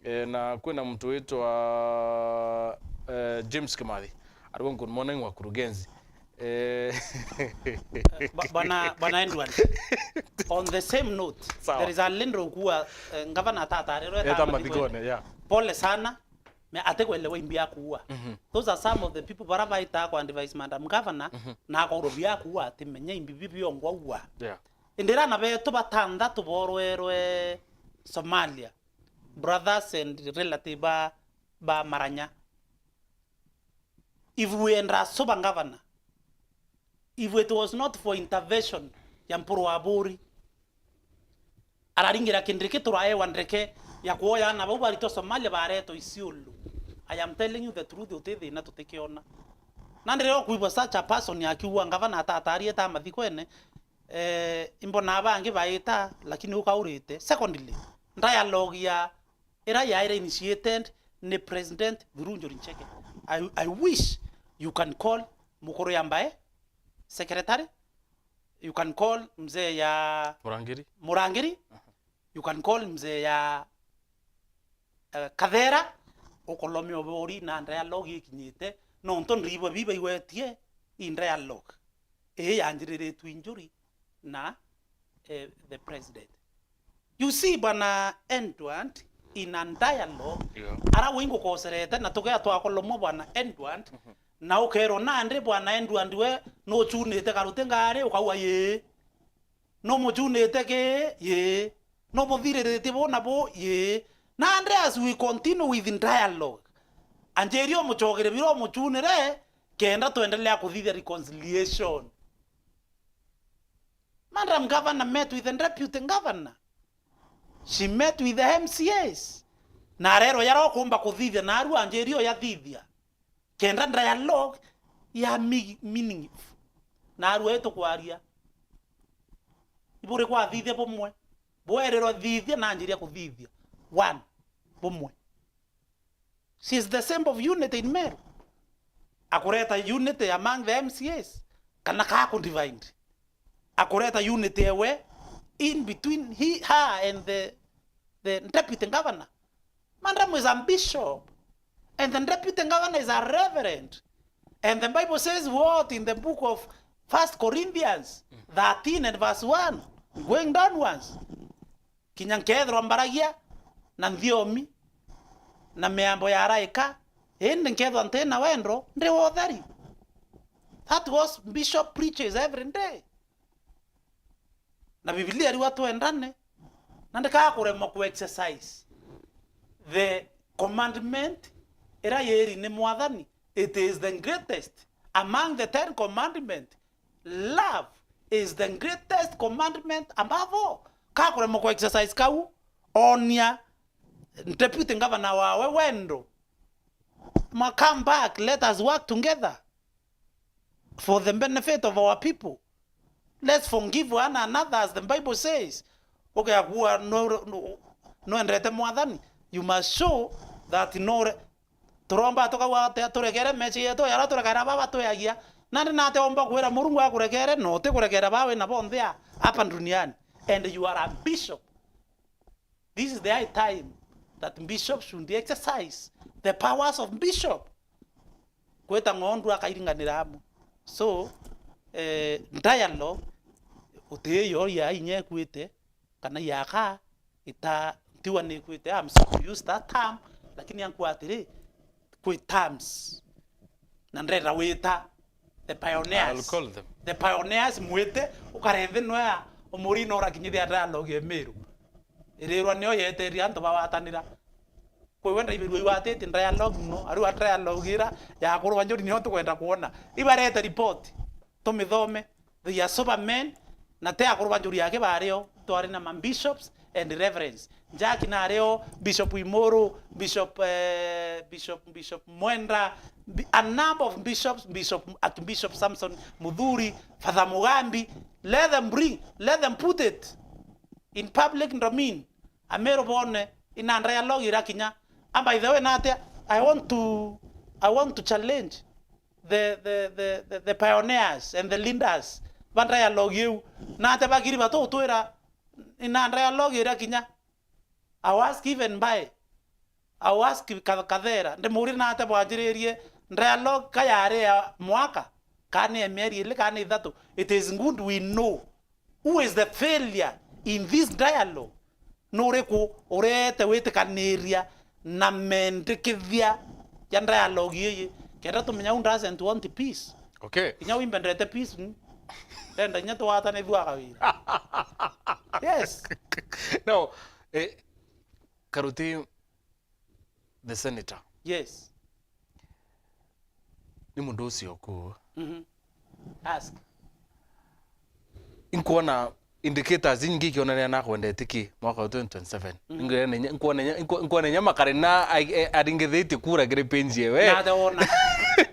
Eh, na kwina muntu witwa, eh, James Kimathi. Arua good morning, wakurugenzi. Eh, Ba-, bwana, bwana Edward, on the same note, sawa, there is a Lindro Ukua, eh, ngavana atatarirwe eta mathikone, yeah. Pole sana. Me atikwelewa imbi akuua. Mhm. Those are some of the people bara baita kwa advise Madam Governor, mhm, na akaurwa bia akuua ati menya imbi bi biongwa ua. Yeah. Indira na betu batanthatu borwerwe Somalia, brothers and relative ba, ba Maranya. If we and a sober governor, if it was not for intervention ya Mpuru wa Buri, araringira Kindiki turaewa ndeke ya kuoya ana bau baritwe Somalia baretwe Isiolo. I am telling you the truth, uti thina tutikiona. Na ndirio kuigua such a person akiuga ngavana atatariete a mathikwene, eh, imbona bangi baita, lakini ukaurite. Secondly, dialogue ya ira yaire initiated ni President through Njuri Ncheke. I, I wish you can call Mukuru ya Mbae, secretary, you can call mzee ya Murangiri. Murangiri, you can call mzee ya, eh, Kathera, ukolomia ubori na dialogue ikinyite, nontu ndibwa bibaigwetie i dialogue ii yanjiriritwe Njuri na, eh, the president. You see, Bwana Edward, in a dialogue, yeah, ara wingukoserete na tugea twakolomwa Bwana Edward, mhm, na ukerwa nandi Bwana Edward we nuchunite Karuti ngari, ukauga yii. Numuchunite ki? Yii. Numuthiriritie bu na bu? Yii. Nandi as we continue with dialogue, anjiria umuchogere bira umuchunire, kenda twendelea kuthithia reconciliation. Madam Governor met with the Deputy Governor. She met with the M C As. Na arerwa yara ukumba kuthithia, na aru anjiria uyathithia. Kenda dialogue ya mi-, meaningful. Na aru etu kwaria. Iburi kwathithia bumwe. Bwererwa thithia na anjiria kuthithia. One. Bumwe. She is the symbol of unity in Meru. Akureta unity among the M C As, kana ka ku divide. Akureta unity ewe in between he, her and the, the deputy governor. Madam is a bishop, and the deputy governor is a reverend. And the Bible says what in the book of First Corinthians thirteen and verse one, going downwards? Kinya nkethirwa mbaragia na nthiomi na miambo ya araika, indi nkethirwa nti na wendo, ndi wa utheri. That was bishop preaches every day. Na Bibilia riu atwendane, na ndikaga kuremwa ku exercise the commandment ira yiri ni Mwathani. It is the greatest among the ten commandment. Love is the greatest commandment above all. Ka kuremwa ku exercise kau, onia deputy governor wawe wendo. Ma come back, let us work together for the benefit of our people. Let's forgive one another as the Bible says. Ugeakua no, no, nwendete Mwathani, you must show that no, turomba tukauga atia turegere mechi yetu yara turegera baba twiagia. Nandi nate omba kwira Murungu akuregere, no utikuregera bawe na bonthe a hapa duniani. And you are a bishop. This is the high time that bishop should exercise the powers of bishop. Kwita ng'ondu akairinganira amwe. So, eh, dialogue, utiyo ya inya ikuite, kana yaka, ita, tiwa ni ikuite, I'm sorry to use that term, lakini anku atiri, kwi terms. Na ndenda wita the pioneers. I'll call them. The pioneers mwite, ukare nthi nwea, umurina urakinyithia dialogue ya Meru. Irirwa nio yeteria antu bawatanira. Kwi wenda ibirua iwatite dialogue no, ariu a dialogue ira ya akuru ba Njuri nio tukwenda kuona. Ibarete report, tumithome. They are sober men, na te akuru ba Njuri yake bario, twari na ma bishops and reverends. Njaki nario, Bishop Imuru, Bishop, eh, Bishop, Bishop Mwenda, bi-, a number of bishops, Bishop, Archbishop Samson Muthuri, Father Mugambi, let them bring, let them put it in public domain. Ameru bone, ina dialogue irakinya. And by the way, natia, I want to, I want to challenge the, the, the, the, the pioneers and the leaders ba dialogue iu. Na ate bakiri batutwira ina dialogue iria kinya. I was given by, I was ki-, ka-, Kathera, ndimuria na ate bwanjiririe dialogue ka yari ya mwaka, kana ni ya mieri ili, kana ni ithatu. It is good we know who is the failure in this dialogue. Nuriku urete witikaniria na mendikithia ja dialogue ii, kenda tumenya who doesn't want peace. Okay. Kinya wimbe ndete peace, mm. Ndenda kinya tuwatane thua kawira. Yes. No, eh, Karuti, the senator. Yes. Ni mundu ucio ku. Mhm. Ask. Inkuona indicators inyingi ikionania nakwendete ki mwaka wa twenty twenty-seven. Mhm. Inkuona inya, inkuona inya, inkuo-, inkuona inya Makarina a-, e-, aringithitie kura kiri page ewe. Na ate wona.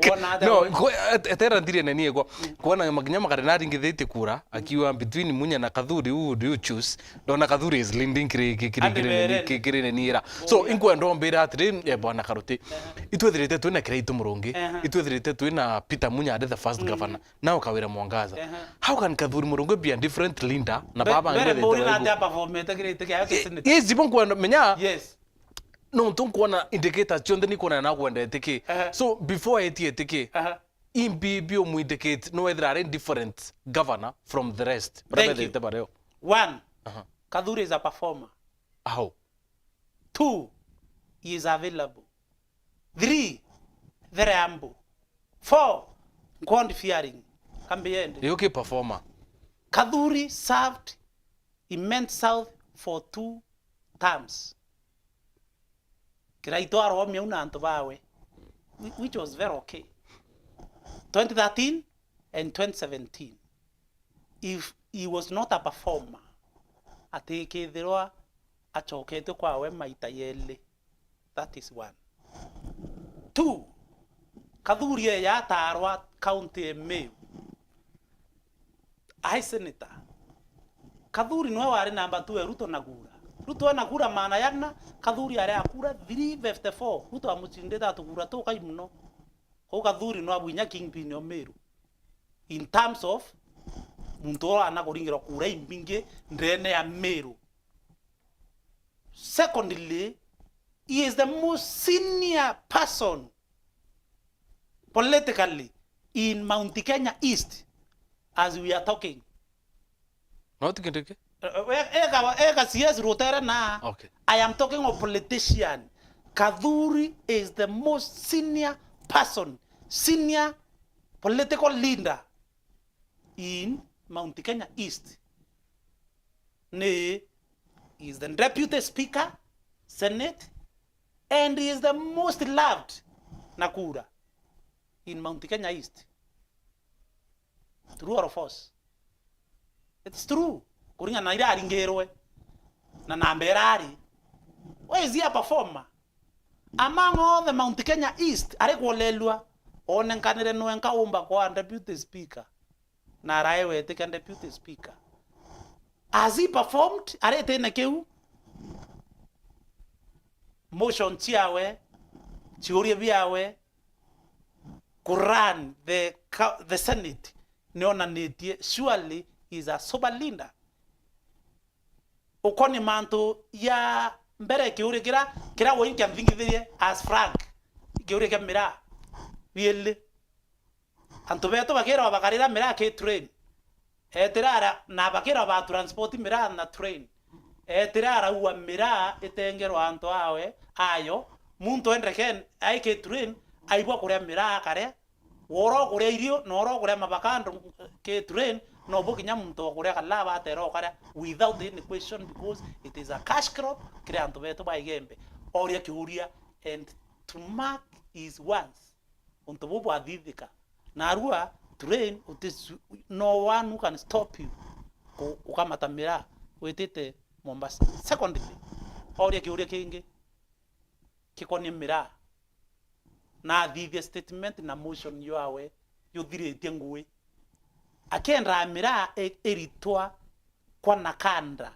Wona ate No, wona. Nku-, et-, etera ndiri neni ego. Kuona makinya Makarina aringithitie kura, akiuga between Munya na Kathuri, who do you choose? Ndona Kathuri is leading kiri, ki-, kiri, Andi kiri, bereni. Ki-, kiri neni ira. So, inkwenda umbire atiri, eh, bwana Karuti. Ehe. Itwethirite twina Kiraitu Murungi. Ehe. Itwethirite twina Peter Munya ari the first governor. Now Kawira Mwangaza. Ehe. How can Kathuri Murungi be a different leader na Be-, baba mbere ngwethite mburi na baigu? Ate aperformete Kiraitu kia senator. Yes, ibo nkwenda menya. Yes. Nontu nkwona indicators cionthe ni kwona na kwendete ki. Ehe. So, before etie ti ki. Ehe. Imbi bi umu indicate no wethira ari different governor from the rest. Thank you. Baria bethirite bario. One, Aha. Kathuri is a performer. Aho. Two, he is available. Three, very humble. Four, God fearing. Kambi yende. Yuki performer. Kathuri served Immense South for two terms. Kiraitu aromia u na antu bawe, whi-, which was very okay. Twenty thirteen and twenty seventeen, if he was not a performer, atikithirwa acoketwe kwawe maita yeli. That is one. Two, Kathuri eya atarwa county ya Meru. Ai senator. Kathuri niwe wari namba two ya Ruto na kura. Ruto ena kura maana yana, Kathuri ari a kura three fifty-four. Ruto amucindite atukura tukai muno. Kou Kathuri no abwinya kingpin o Meru. In terms of muntu uria ana kuringirwa kura imbingi ndene ya Meru. Secondly, he is the most senior person politically in Mount Kenya East as we are talking. No ti kindu ki? Eh, eh, eka, eka C S Rutere na. Okay. I am talking of politician. Kathuri is the most senior person, senior political leader in Mount Kenya East. Ni, he is the deputy speaker, Senate, and he is the most loved na kura in Mount Kenya East. True or false? It's true. Kuringana na ira aringirwe na namba ira ari. Why is he a performer? Among all the Mount Kenya East, ari kwolelua, onenkanire nwenka umba kwa deputy speaker. Na arae wetike deputy speaker. Has he performed? Aretene kiu? Motion ciawe, ciuria biawe, ku run the co-, the Senate, nionanitie, surely is a sober leader. Ukoni mantu ya mbere, kiuria kira, kira woi nkianthingithirie as Frank, kiuria kia miraa, really. Antu betu bakirwa bakarira miraa ki train. Etira ara, na bakirwa ba transport miraa na train. Etira araua miraa itengerwa antu awe, ayo, muntu endeke ai ki train, aibwa kuria miraa akaria, wora ukuria irio, na ora ukuria mabakando ki train, no bo kinya muntu wa kuria kalaa batera ukaria without any question, because it is a cash crop kiri antu betu ba Igembe. Oria kiuria, and to mark his words. Untu buu bwathithika. Narua, train, uti-, no one who can stop you ku-, ukamata miraa witite Mombasa. Secondly, oria kiuria kingi kikonie miraa. Na athithia statement na motion yawe yuthiritie ngui. Akiendaa miraa i-, iritwa kwa Nakanda.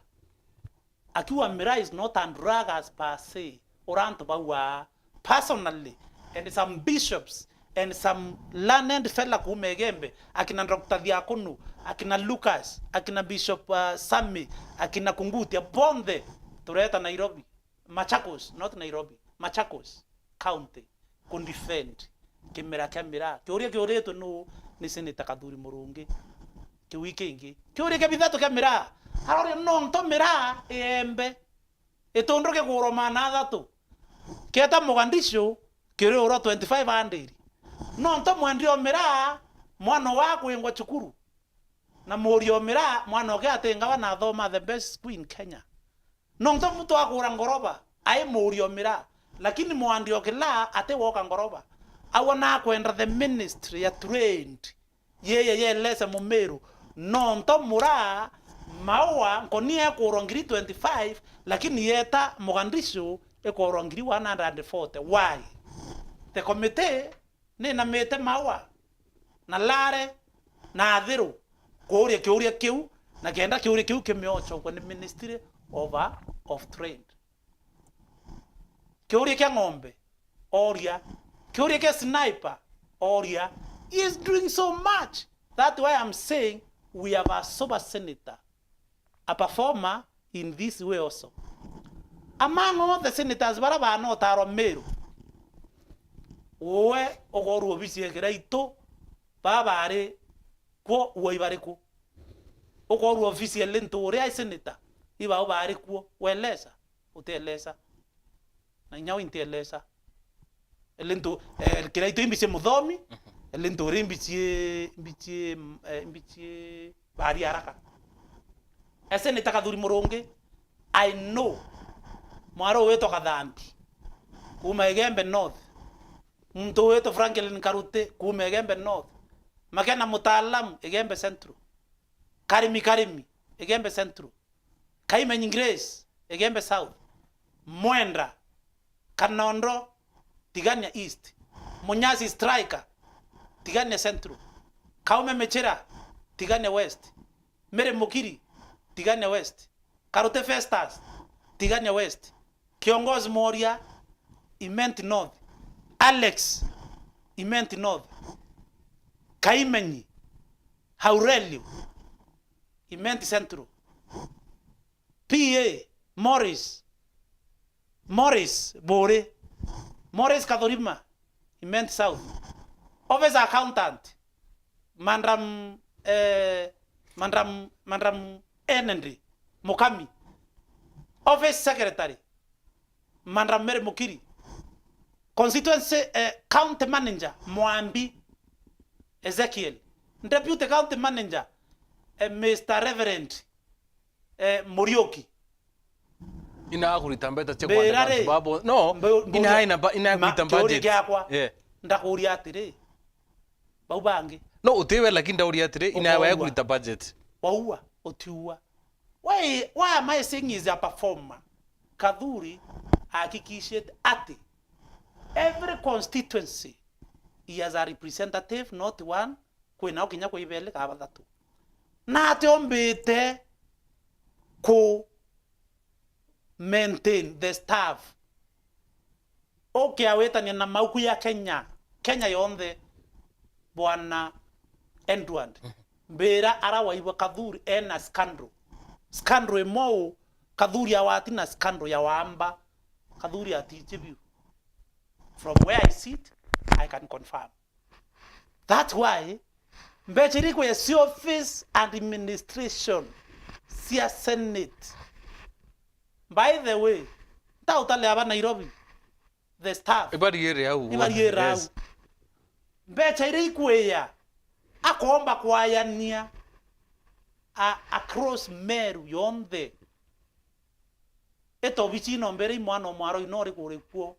Akiuga miraa is not a drug as per se, uria antu baugaa personally, and some bishops and some learned fella kuuma Igembe, akina Doctor Thiakunu, akina Lucas, akina Bishop, uh, Sami, akina Kungutia, bonthe tureta Nairobi, Machakos, not Nairobi, Machakos County, ku defend kimera kia miraa. Kiuria kiuritwe nu ni Senator Kathuri Murungi. Kiu ikingi. Kiuria kia bithatu kia miraa. Aroria nontu miraa iembe. Itundru kigurwa maana athatu. Kieta Mogadishu kiriurwa twenty-five hundred. Nontu mwendia o miraa, mwana wa kwingwa cukuru. Na muuri o miraa, mwana oke atingawa na athoma the best school in Kenya. Nontu muntu agura ngoroba, ai muuri o miraa. Lakini mwandi o kilaa ati woka ngoroba. Au anakwenda the ministry ya trained. Yeye yelese Mumiru. Nontu muraa, maua, nkoni ekurwa ngiri twenty-five, lakini yeta Mogadishu ikurwa ngiri one hundred and forty. Why? The committee ninamite maua, na lare, na athiru, kuuria kiuria kiu, na kenda kiuria kiu kimiocokwe ni Ministry of, of Trade. Kiuria kia ng'ombe, oria. Kiuria kia sniper, oria. He is doing so much. That's why I'm saying we have a sober senator, a performer in this way also. Among all the senators bara banotarwa Meru, we ukorwa ofisi ya Kiraitu, baba bari kwo, uai bari ku? Ukorwa ofisi ya Linturi ai senator, ibao bari kwo, welesa? Utielesa. Na inya wintielesa. Elintu, eh, Kiraitu imbicie muthomi, elintu uri imbicie, imbicie, eh, imbicie bari haraka. Ese ni ta Kathuri Murungi, I know. Mwaro witwa Kathambi, kuma Igembe North. Muntu witwa Franklin Karuti, kuma Igembe North. Makena Mutaalamu, Igembe Central. Karimi Karimi, Igembe Central. Kaimenyi Grace, Igembe South. Mwenda, Kanondo, Tigania East. Munyasi Striker, Tigania Central. Kaume Michira, Tigania West. Mary Mukiri, Tigania West. Karute Festus, Tigania West. Kiongozi Moria, Imenti North. Alex, Imenti North. Kaimenyi, Aurelio, Imenti Central. P A, Morris, Morris Buri, Morris Kathurima, Imenti South. Office Accountant, Madam, eh, Madam, Madam Enendry Mukami. Office Secretary, Madam Mary Mukiri. Constituency, eh, County Manager, Mwambi Ezekiel. Deputy County Manager, eh, Mister Reverend, eh, Muriuki. Ina akurita mbeta cia kwandika antu babo. No, ina aina ba-, ina akurita budget. Kiuria giakwa, yeah, ndakuria atiri, bau bangi? No, utiwe, lakini ndauria atiri, ina wae kurita budget. Waua, utiua. Why, why am I saying he's a performer? Kathuri ahakikishite ati every constituency he has a representative, not one, kwinao kinya kwi beli kana bathatu. Na atiombite ku maintain the staff. Ukiawitania na mauku ya Kenya, Kenya yonthe, Bwana Edward, mbira ara waigua Kathuri ena scandal. Scandal imwe u, Kathuri awati na scandal ya wamba. Kathuri atiji biu. From where I sit, I can confirm. That's why mbecha iria ikwija cia office and administration cia Senate. By the way, ntautale aba Nairobi, the staff. Ibariire au. Ibariire au. Yes. Mbecha iria ikwija, akomba kwayania a-, across Meru yonthe. Itobici ino mbere i mwana o mwaro ino uri kuri kuo,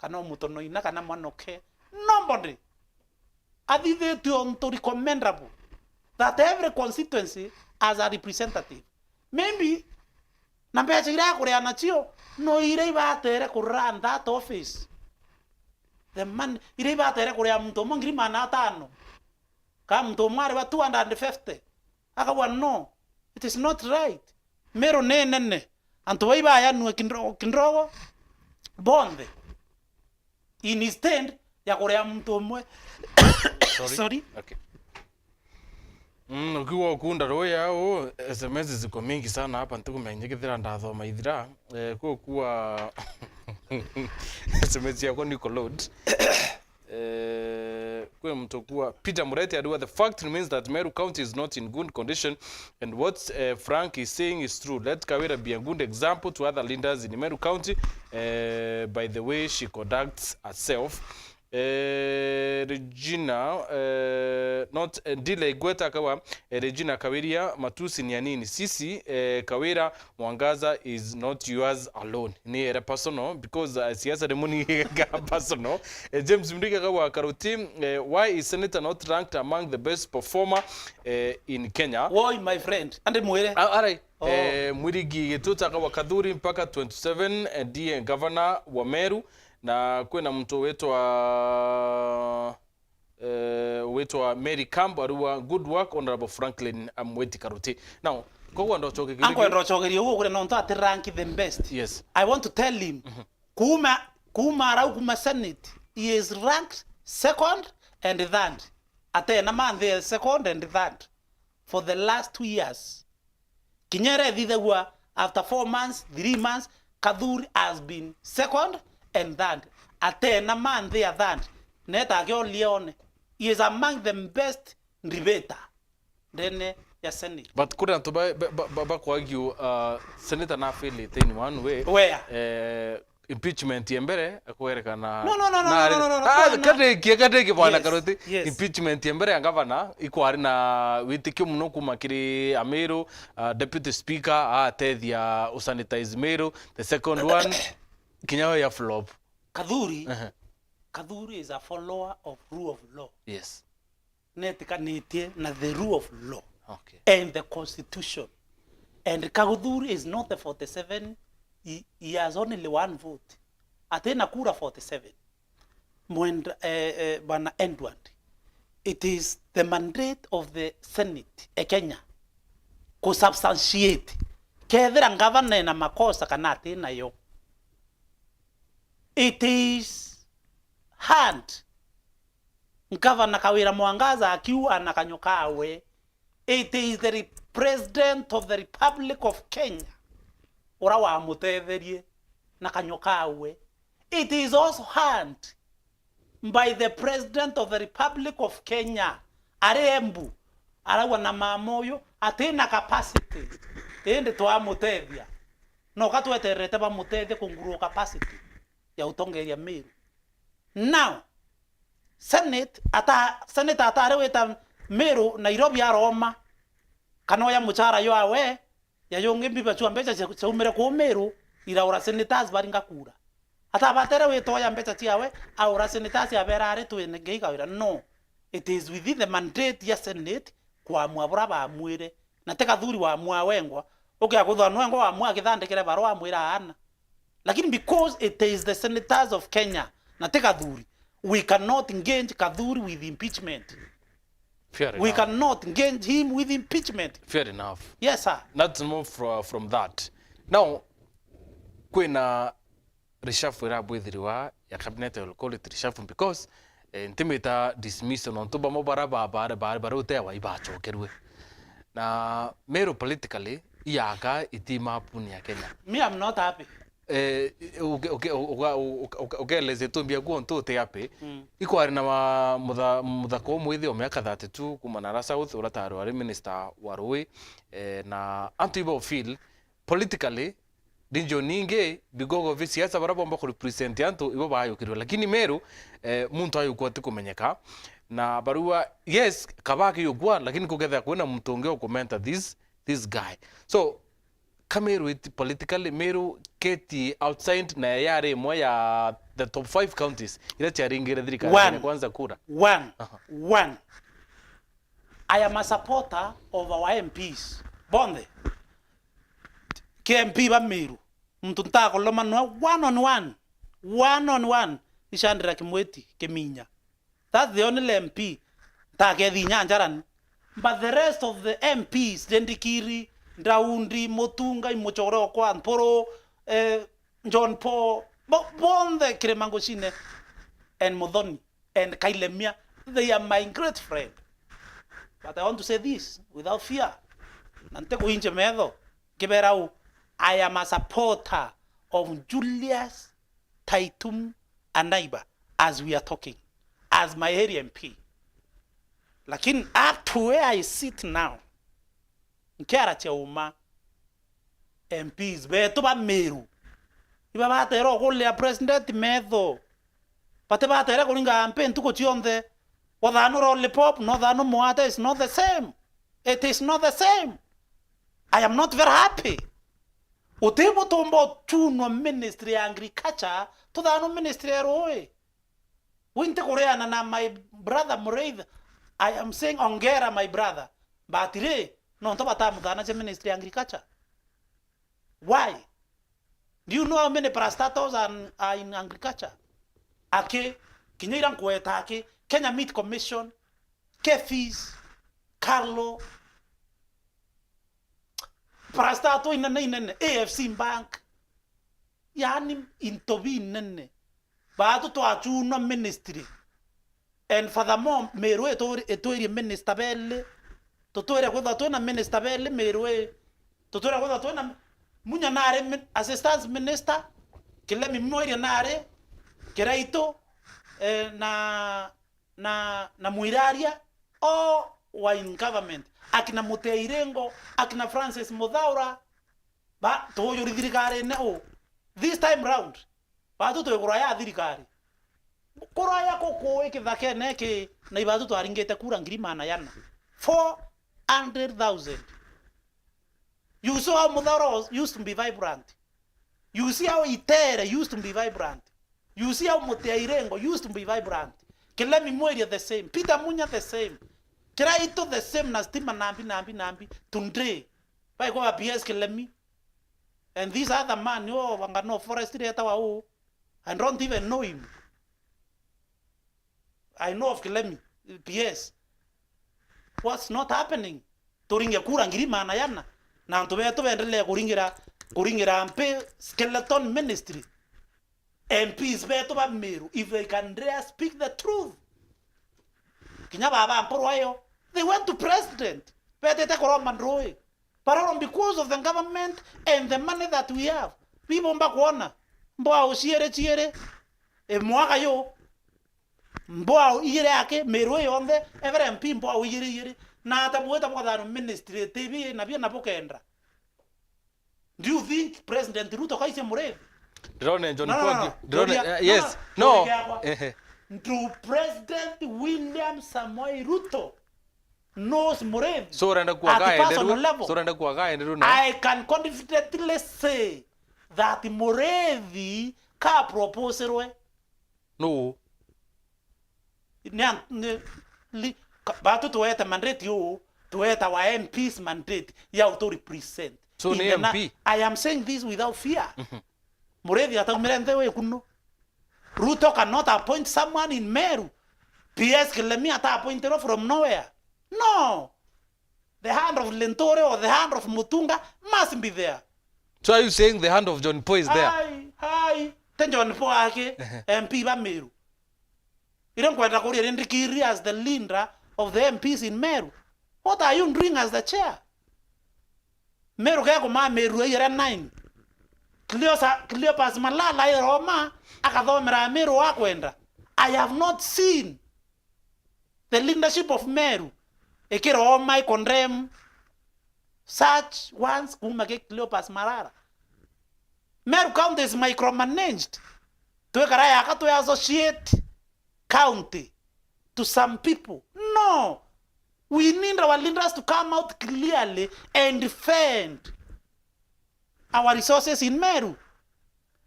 kana o mutono ina, kana mwanoke. Nobody athithitue untu recommendable that every constituency has a representative. Maybe, na mbecha iria akuria nacio, no iria ibatere ku run that office. The money, iria ibatere kuria muntu umwe ngiri magana atano. Ka muntu umwe ariwa two hundred and fifty. Akauga, "No, it is not right." Meru ni nene. Antu bai bayanue kidogo, kidogo, bonthe. Instead ya kuria muntu umwe Sorry. Sorry. Okay. Mm, ukiwa ukunda ruya u, S M S ziko mingi sana hapa, ntikumenya kethira ndathoma ithira. Eh, kukua S M S yako niko load. Eh, kwi muntu kuwa Peter Mureti ariwa, "The fact remains that Meru County is not in good condition, and what, eh, Frank is saying is true. Let Kawira be a good example to other leaders in Meru County, eh, by the way she conducts herself." Eh, Regina, eh, not, eh, Ndile Igweta akawa, eh, Regina Kawiria, matusi ni anini. Sisi, eh, Kawira Mwangaza is not yours alone. Ni ere personal, because, uh, siasa ni muni ga personal. Eh, James Mrige akawa Karuti, eh, why is Senator not ranked among the best performer, eh, in Kenya? Woi, my friend. Ande mwire. Ah, arai. Oh. Eh, Mwirigi Gitutu akawa Kathuri mpaka twenty-seven, eh, ndiye governor wa Meru. Na kwina muntu witwa, eh, witwa Mary Camp ariwa, "Good work, Honourable Franklin Amweti Karuti." Now, koguo ndo choke kiri. Ankwenda uchokerie uguo kuri nontu ati rank the best. Yes. I want to tell him, mhm, kuma, kuma arau kuma Senate, he is ranked second and third. Atena month ya second and third for the last two years. Kinya ira ithithagua after four months, three months, Kathuri has been second and third. Atena month ya third. Neta akiolia one. He is among the best debater ndene ya Senate. But kuri antu ba, ba, ba, ba, bakwagi, uh, Senator na failite in one way. Where? Eh, impeachment ya mbere, akwerekana. No, no, no, no, nari-, no, no, no, no, ah, no, no. Kadekie, kadekie, bwana, yes, Karuti. Yes. Impeachment ya mbere ya gavana, ikwari na witikio muno kuma kiri Amiru, uh, Deputy Speaker, atethia usanitize Miru. The second one, kinya yo ya flop. Kathuri, ehe. Kathuri is a follower of rule of law. Yes. Netikanitie na the rule of law, okay, and the constitution. And Kathuri is not the forty-seven, he, he has only one vote. Atina kura forty-seven. Mwenda, eh, eh, Bwana Edward, it is the mandate of the Senate e Kenya ku substantiate kethira ngavana ena makosa kana atinayo. It is hard Ngavana Kawira Mwangaza akiuga na kanyua kawe, it is the re-, President of the Republic of Kenya ura wamutetherie na kanyua kawe. It is also heard by the President of the Republic of Kenya, ari Embu, arauga na mama uyu atina capacity, indi twamutethia. Noka twetererete bamutethie ku grow capacity ya utongeria Meru. Now, Senate ata-, Senator atari wita Meru Nairobi aroma, kana oya muchara jwawe, ya jungi mbiba chwa mbecha cia-, chaumire kuu Meru, iraura senators baringa kura. Atabatere wita oya mbecha ciawe, aura senators abera ari twine ngei Kawira. No, it is within the mandate ya Senate kwamua bura bamwire. Na ti Kathuri wamua wengwa, ukia kuthwa nwengwa wamua akithandikire barua amwira aana. Lakini because it is the senators of Kenya, na ti Kathuri, we cannot engage Kathuri with impeachment. Fair enough. We cannot engage him with impeachment. Fair enough. Yes, sir. Let's move fro-, from that. Now, kwina reshuffle irabwithirwa ya cabinet, I will call it reshuffle because, eh, ntimita dismissal nontu bamwe bara ba-, ba-, ba-, bari utewa ibachokerwe. Na Meru politically, iaka iti mapuni ya Kenya. Me, I'm not happy. Eh, uke-, uke-, uga-, uka-, uka-, ukaeleze itumbia kuo ntu uti happy. Mm. Ikwari na ma-, mutha-, muthaka umwithi o miaka thirty-two kuma Nara South, ura tari wari minister wa rui, eh, na antu ibo feel politically, region ingi, bigogo bi siasa bara bomba ku represent antu, ibo bayukirwe. Lakini Meru, eh, muntu ayukwa ti kumenyeka. Na barua, yes, kaba akiyukwa, lakini kukethira kwina muntu ungi ukumenta this, this guy. So, ka Meru iti politically, Meru keti outside na yari imwe ya the top five counties ira ciaringire thirikari ya Kenya Kwanza kura. One. Aha. One. I am a supporter of our M Ps. Bonthe. Ki M P ba Meru. Muntu ntakuloma nwa one on one. One on one. Ni Shadrack Mwiti Kiminya. That's the only M P ntakethi inya njarani. But the rest of the M Ps, Ndindikiri, Ndaundi, Mutunga, Imuchore okwa Mpuru, eh, John Paul, bo-, bonthe Kirima Ngucine, and Muthoni, and Kailemia, They are my great friend. But I want to say this without fear. Na ntikuinje metho, nkibera u, I am a supporter of Julius Taitum Anaiba as we are talking, as my area M P. Lakini up to where I sit now, nkiara cia uma, M Ps betu ba Meru, iba batere ukuria president metho. Bati batere kuringa M P ntuku cionthe. Wathanu lollipop, no thanu mwate, is not the same. It is not the same. I am not very happy. Utibu tumba uchunwa ministry ya agriculture, tuthanu ministry ya rui. Wi ntikuriana na my brother Muriithi. I am saying ongera my brother. But ri, nontu batamuthanagia ministry ya agriculture. Why? Do you know how many parastatals are, are in agriculture? Aki, kinya ira nkweta aki, Kenya Meat Commission, KEPHIS, KALRO, parastatal inene inene, A F C Bank, yaani into binene. Baatu twachunwa ministry. And furthermore, Meru itwiri-, itwirie minister beli. Tutwire kwithwa twina minister beli Meru ii. Tutwire kwithwa twina Munya nari mi-, assistant minister, Kilemi Mwiria nari, Kiraitu, eh, na, na, na Mwiraria, all were in government. Akina Mutia Iringo, akina Francis Muthaura, ba, tuujuri thirikarine u. This time round, baatu twi kuraya thirikari. Kuraya kuku i kithakene ki, na ibaatu twaringite kura ngiri maana yana. Four hundred thousand. You saw how Muthaura was, used to be vibrant. You see how Itere used to be vibrant. You see how Mutia Iringo used to be vibrant. Kilemi Mwiria the same. Peter Munya the same. Kiraitu the same na stima nambi, nambi, nambi. Today, baigwa ba P S Kilemi. And this other man, oh, wanga no forestry etawa u. I don't even know him. I know of Kilemi, P S. What's not happening? Turinge kura ngiri maana yana, na antu betu beendelee kuringira, kuringira mpi skeleton ministry. M Ps betu ba Meru, if they can dare speak the truth. Kinya baba mpurwa iyo, they went to president, betete kuromba ndui. But all because of the government and the money that we have. Bibomba kwona, mbwao ciiri ciiri, e mwaka yu, mbwao igiri aki, Meru ii yonthe, every M P mbwao igiri igiri. Na ata bwita bwathano ministry, T V na bia na bukenda. Do you think President Ruto kaicie Muriithi? Ndirone John No, no, Paul no, Gi-, no. ndirone, Turia, eh, no, yes, no, no. Turia yakwa. Ehe. Do President William Samoei Ruto knows Muriithi So urenda kuaga at personal enderu, level? So urenda kuaga enderu na? I can confidently say that Muriithi ka proposerwe. No. Ni an-, ni, li-, ka-, batu tuwete mandate yu, tuweta wa M Ps mandate ya utu represent. So ni Ingena, M P? I am saying this without fear. Mhm. Muriithi ataumire nthi wi kuno. Ruto cannot appoint someone in Meru. P S Kilemi ata appointirwe from nowhere. No. The hand of Linturi or the hand of Mutunga must be there. So are you saying the hand of John Paul is there? Ai, ai. Te John Paul aki, Ehe. M P ba Meru. Ire nkwenda kuria Rindikiri as the leader of the M Ps in Meru. What are you doing as the chair? Meru geko ma Meru aira nine. Cleosa-, Cleopas Malala airoma, akathomera Meru akwenda. I have not seen the leadership of Meru ikiroma, i condemn such ones kuma ki Cleopas Malala. Meru County is micromanaged. Twikara yaka twi associate county to some people. No. We need our leaders to come out clearly and defend our resources in Meru.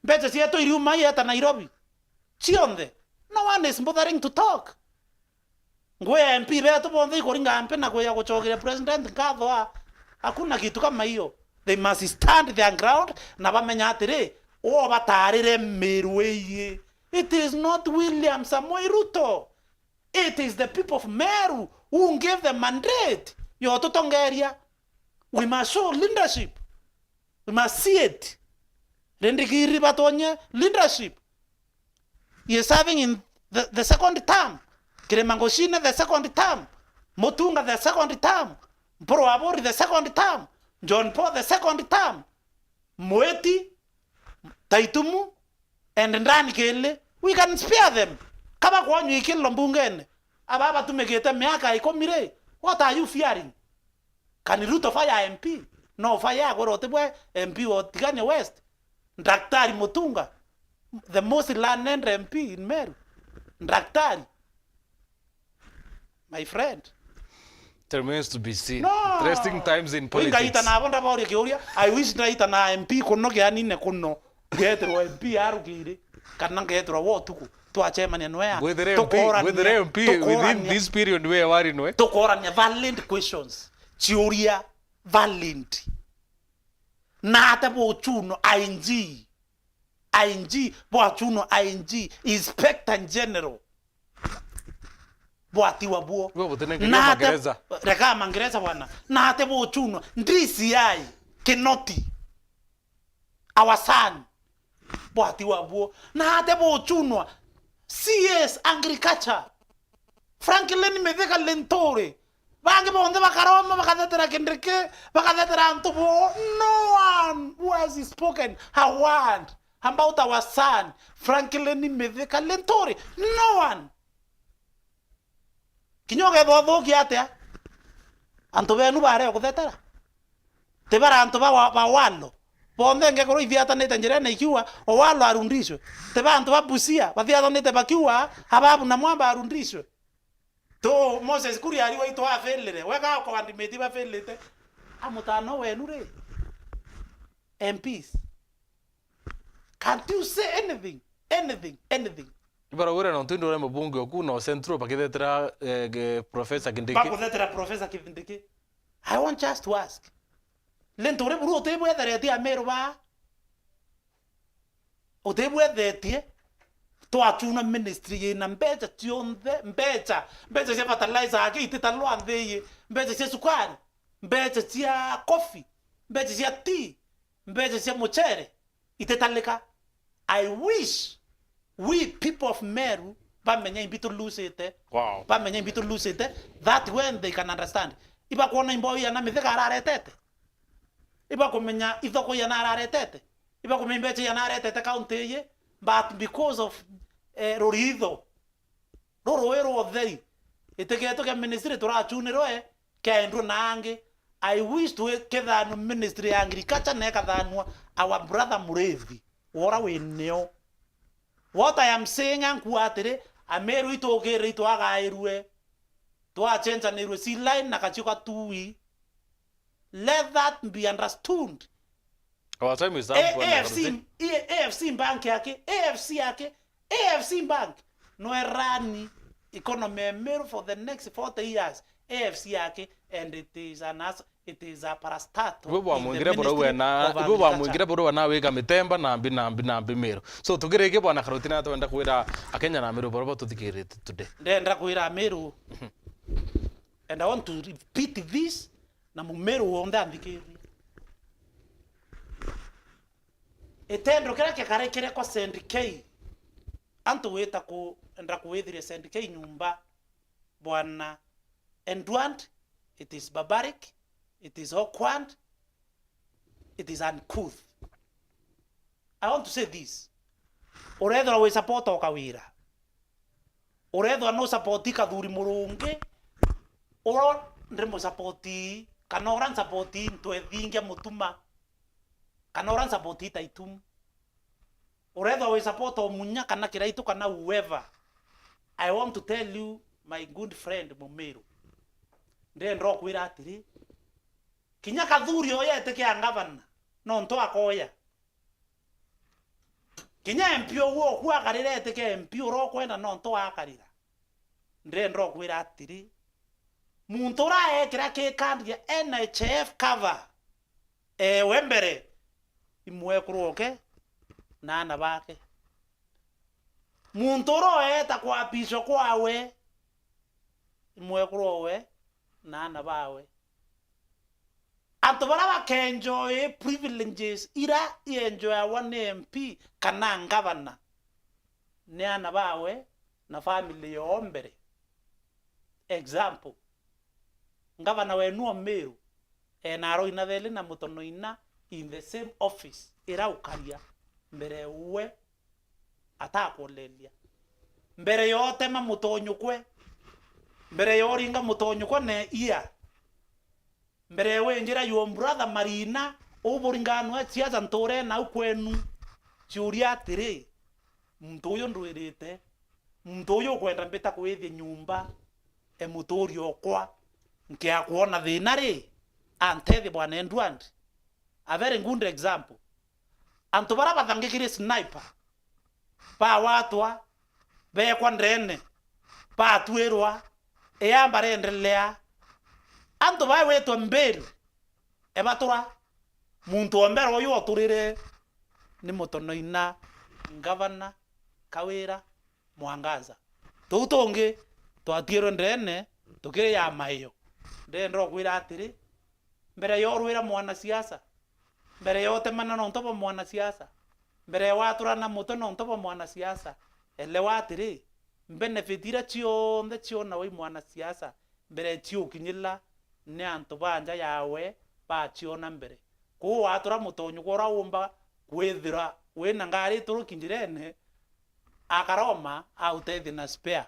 Mbeca cietu iriuma ieta Nairobi. Cionthe. No one is bothering to talk. Ngui ya M P betu bonthe ikuringa mpi na kwija gucokeria president nkatho a, hakuna kitu kama hiyo. They must stand their ground na bamenya atiri, uo batarire Meru ii. It is not William Samoei Ruto. It is the people of Meru who gave the mandate ya ututongeria. We must show leadership. We must see it. Rindikiri batonye leadership. He is serving in the, the second term. Kirima Ngucine the second term, Mutunga the second term, Mpuru wa Buri the second term, John Paul the second term, Mwiti, Taitumu, and Ndani Kili. We can spare them. Kaba kwanywa ikilo mbungene, aba batumikite miaka ikumi ri, what are you fearing? Can Ruto fire M P? No fire, agwira utibwe M P wa Tigania West. Daktari Mutunga, the most learned M P in Meru. Daktari. My friend. It remains to be seen. No. Interesting times in politics. Ngaita nabo ndaboria kiuria. I wish ndaita na M P kuno kianine kuno. Ngeterwa M P arugire. Kana ngeterwa wo tuku. Twacemania nwe ya. Withire M P, tukorania, withire M P within tukorania, this period we wari nwe. Tukorania valid questions. Ciuria valid. Na ate buchuno I G. I G, bwachuno I G, Inspector General. Bwatiwa buo. Ibo butinengeria na ate, Mangereza. Reka Mangereza bwana. Na ate buchuno D C I Kinoti. Our son. Bwatiwa buo. Na ate buchunwa C S Agriculture. Franklin Mithika Linturi. Bangi bonthe bakaroma, bakathetera Kindiki, bakathetera antu bo. No one who has spoken a word about our son, Franklin Mithika Linturi. No one. Kinya ukethwa uthukia atia, antu benu bare kuthetera. Ti bara antu ba wa-, ba Owalo. Bonthe ngekoro ithiatanite njirene ikiuga, "Owalo arundishwe." Ti ba antu ba Busia bathiatanite bakiuga, "Ababu na Mwamba arundishwe." Tu Moses Kuria ari waitu afilire. Wega kwa andimiti bafilite. Amutano wenu ri? M Ps. Can't you say anything? Anything, anything. Ibarauria nontu indi uria mubunge oku no Central bakithetera, eh, ge-, Professor Kindiki. Bakuthetera Professor Kindiki. I want just to ask. Lento uri buru utibwetheretie Ameru ba? Utibwethetie? Twachuna ministry yina mbecha cionthe, mbecha, mbecha cia fertilizer aki ititalwa nthi iyi, mbecha cia sukari, mbecha cia coffee, mbecha cia tea, mbecha cia muchere. Itetalika. I wish we people of Meru bamenya imbi tulusite. Wow. Bamenya imbi tulusite. That when they can understand. Ibakwona imbo iana Mithika araretete. Ibakumenya ithoko iana araretete. Ibakumenya imbecha iana aretete county iyi. But because of, eh, ruritho, rurui rwa utheri, itigetu kia ministry turachunirwe, kiendwe na angi. I wish tu kithanwa ministry ya agriculture na ikathanwa our brother Murithi, wora wi nio. What I am saying, ankua atiri, Ameru itukirire itwagairwe, twacenjanirwe C line na Kachuka Tui. Let that be understood. Our time is up, A-, bwana A F C, Karuti. A-, A F C Bank yake, A F C yake, A F C Bank no erani economy ya Meru for the next forty years. A F C yake, and it is an as-, it is a parastatal. Ibo bwamwingire buru wena, ibo bwamwingire buru wena wika mitemba na mbi, na mbi, na mbi Meru. So, tugirike bwana Karuti na twenda kwira Akenya na Meru buru batuthikirite today. Ndenda kwira Meru, and I want to repeat this, na Mumeru wonthe anthikiririe. Itendo kiria kikarikire kwa Saint K, antu gwita ku, enda kwithiria Saint K nyumba, bwana Edward, it is barbaric, it is awkward, it is uncouth. I want to say this. Urethirwa wi support o Kawira. Urethwa nu support Kathuri Murungi, ura ndi mu support, kana ura nsupporti Ntwethingia Mutuma, kana ura nsupporti Taitumu. Urethwa wi support o Munya kana Kiraitu kana whoever. I want to tell you, my good friend Mumiru. Ndenda ukwira atiri, kinya Kathuri oya etike ya ngavana, nontu akoya. Kinya M P uguo oku akarira etike M P uria ukwenda nontu akarira. Ndenda ukwira atiri, muntu uria aekira ki kandi ya N H I F cover, ewe mbere, imwekuru oke na ana bake. Muntu uria ueta kwapishwa kwawe, imwekuru owe na ana bawe. Antu baria bakenjoy privileges ira ienjoyawa ni M P kana ngavana, ni ana bawe na family yoo mbere. Example, ngavana wenu o Meru ena aroina theli na Mutonoina in the same office ira ukaria mbere uwe atakulelia. Mbere yotema Mutonyukwe, mbere yoringa Mutonyukwe ne ia, mbere winjira your brother Marina, uburingano e siasa nture nau kwenu. Ciuria atiri, muntu uyu ndwirite, muntu uyu ukwenda mbita kwithia nyumba e muturi okwa, nkia kwona thina ri, antethie bwana Edward. A very good example. Antu bara bathangikiri sniper, bawatwa, bekwa ndene, batwirwa, ea barendelea. Antu bawitwe mbiri, ebatura. Muntu o mbere uyu oturire ni Mutonoina, ngavana Kawira Mwangaza. Tuu tungi twatwirwe ndene tukiri ya maio. Ndenda ukwira atiri, mbere yorwira mwanasiasa, mbere yotemana nontu bwa mwanasiasa, mbere waturana mutwe nontu bwa mwanasiasa, elewa atiri, benefit iria cionthe cionagwa i mwanasiasa mbere ciukinyila ni antu ba nja yawe baciona mbere. Kwou watura Mutonyukwe uria umba kwithira wina ngari ituruki njirene, akaroma autethia na spare.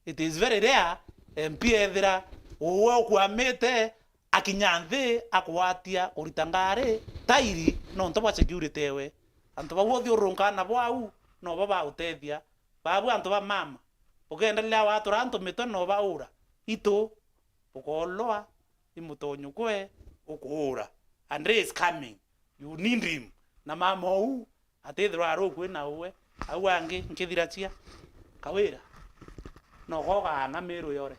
It is very rare M P ethira uwe ukwamite akinya nthi akugwatia kurita ngari tairi nontu bwa security ewe. Antu bau uthiururunkaa nabo au nobo bautethia. Babu antu ba mama, ukeendelea watura antu mitwe nobaura. Itu, ukooloa, i Mutonyukwe ukuura. And day is coming, you need him. Na mama ou atithirwa ari ukui na uwe. Au angi nkithira cia Kawira, nokogaana Meru yore.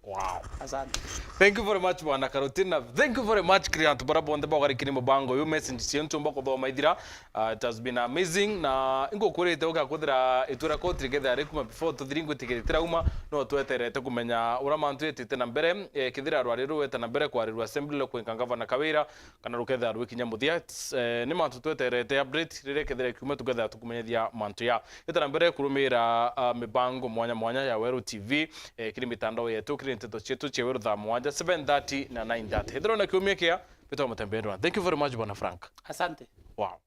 Wow. Asante. Thank you very much, bwana Karutina. Thank you very much kiri antu bara bonthe bogarikiri mubango uyu, message cio ntumba kuthoma ithira. Uh, it has been amazing, na ingukurite ugakuthira itwira koti rigetha ari kuma before tuthiri ngwitikiri tirauma, no tweterete kumenya ura mantu yetite na mbere. Eh, kithira rwari ruwete na mbere kwarirwa assembly lo kwinka ngavana Kawira, kana rukethira rwikinya muthia. It's, eh, ni mantu tweterete update riria kethira kiuma tukethira tukumenyethia mantu ya. Ita na mbere kurumira, ah, mibango mwanya mwanya ya Weru T V, eh, kiri mitandao yetu, kiri nteto cietu cia Weru thaa mwanja, seven thirty na nine thirty. Ithirwa na kiumia kia, bitwa Mutembendwa. Thank you very much, Bwana Frank. Asante. Wow.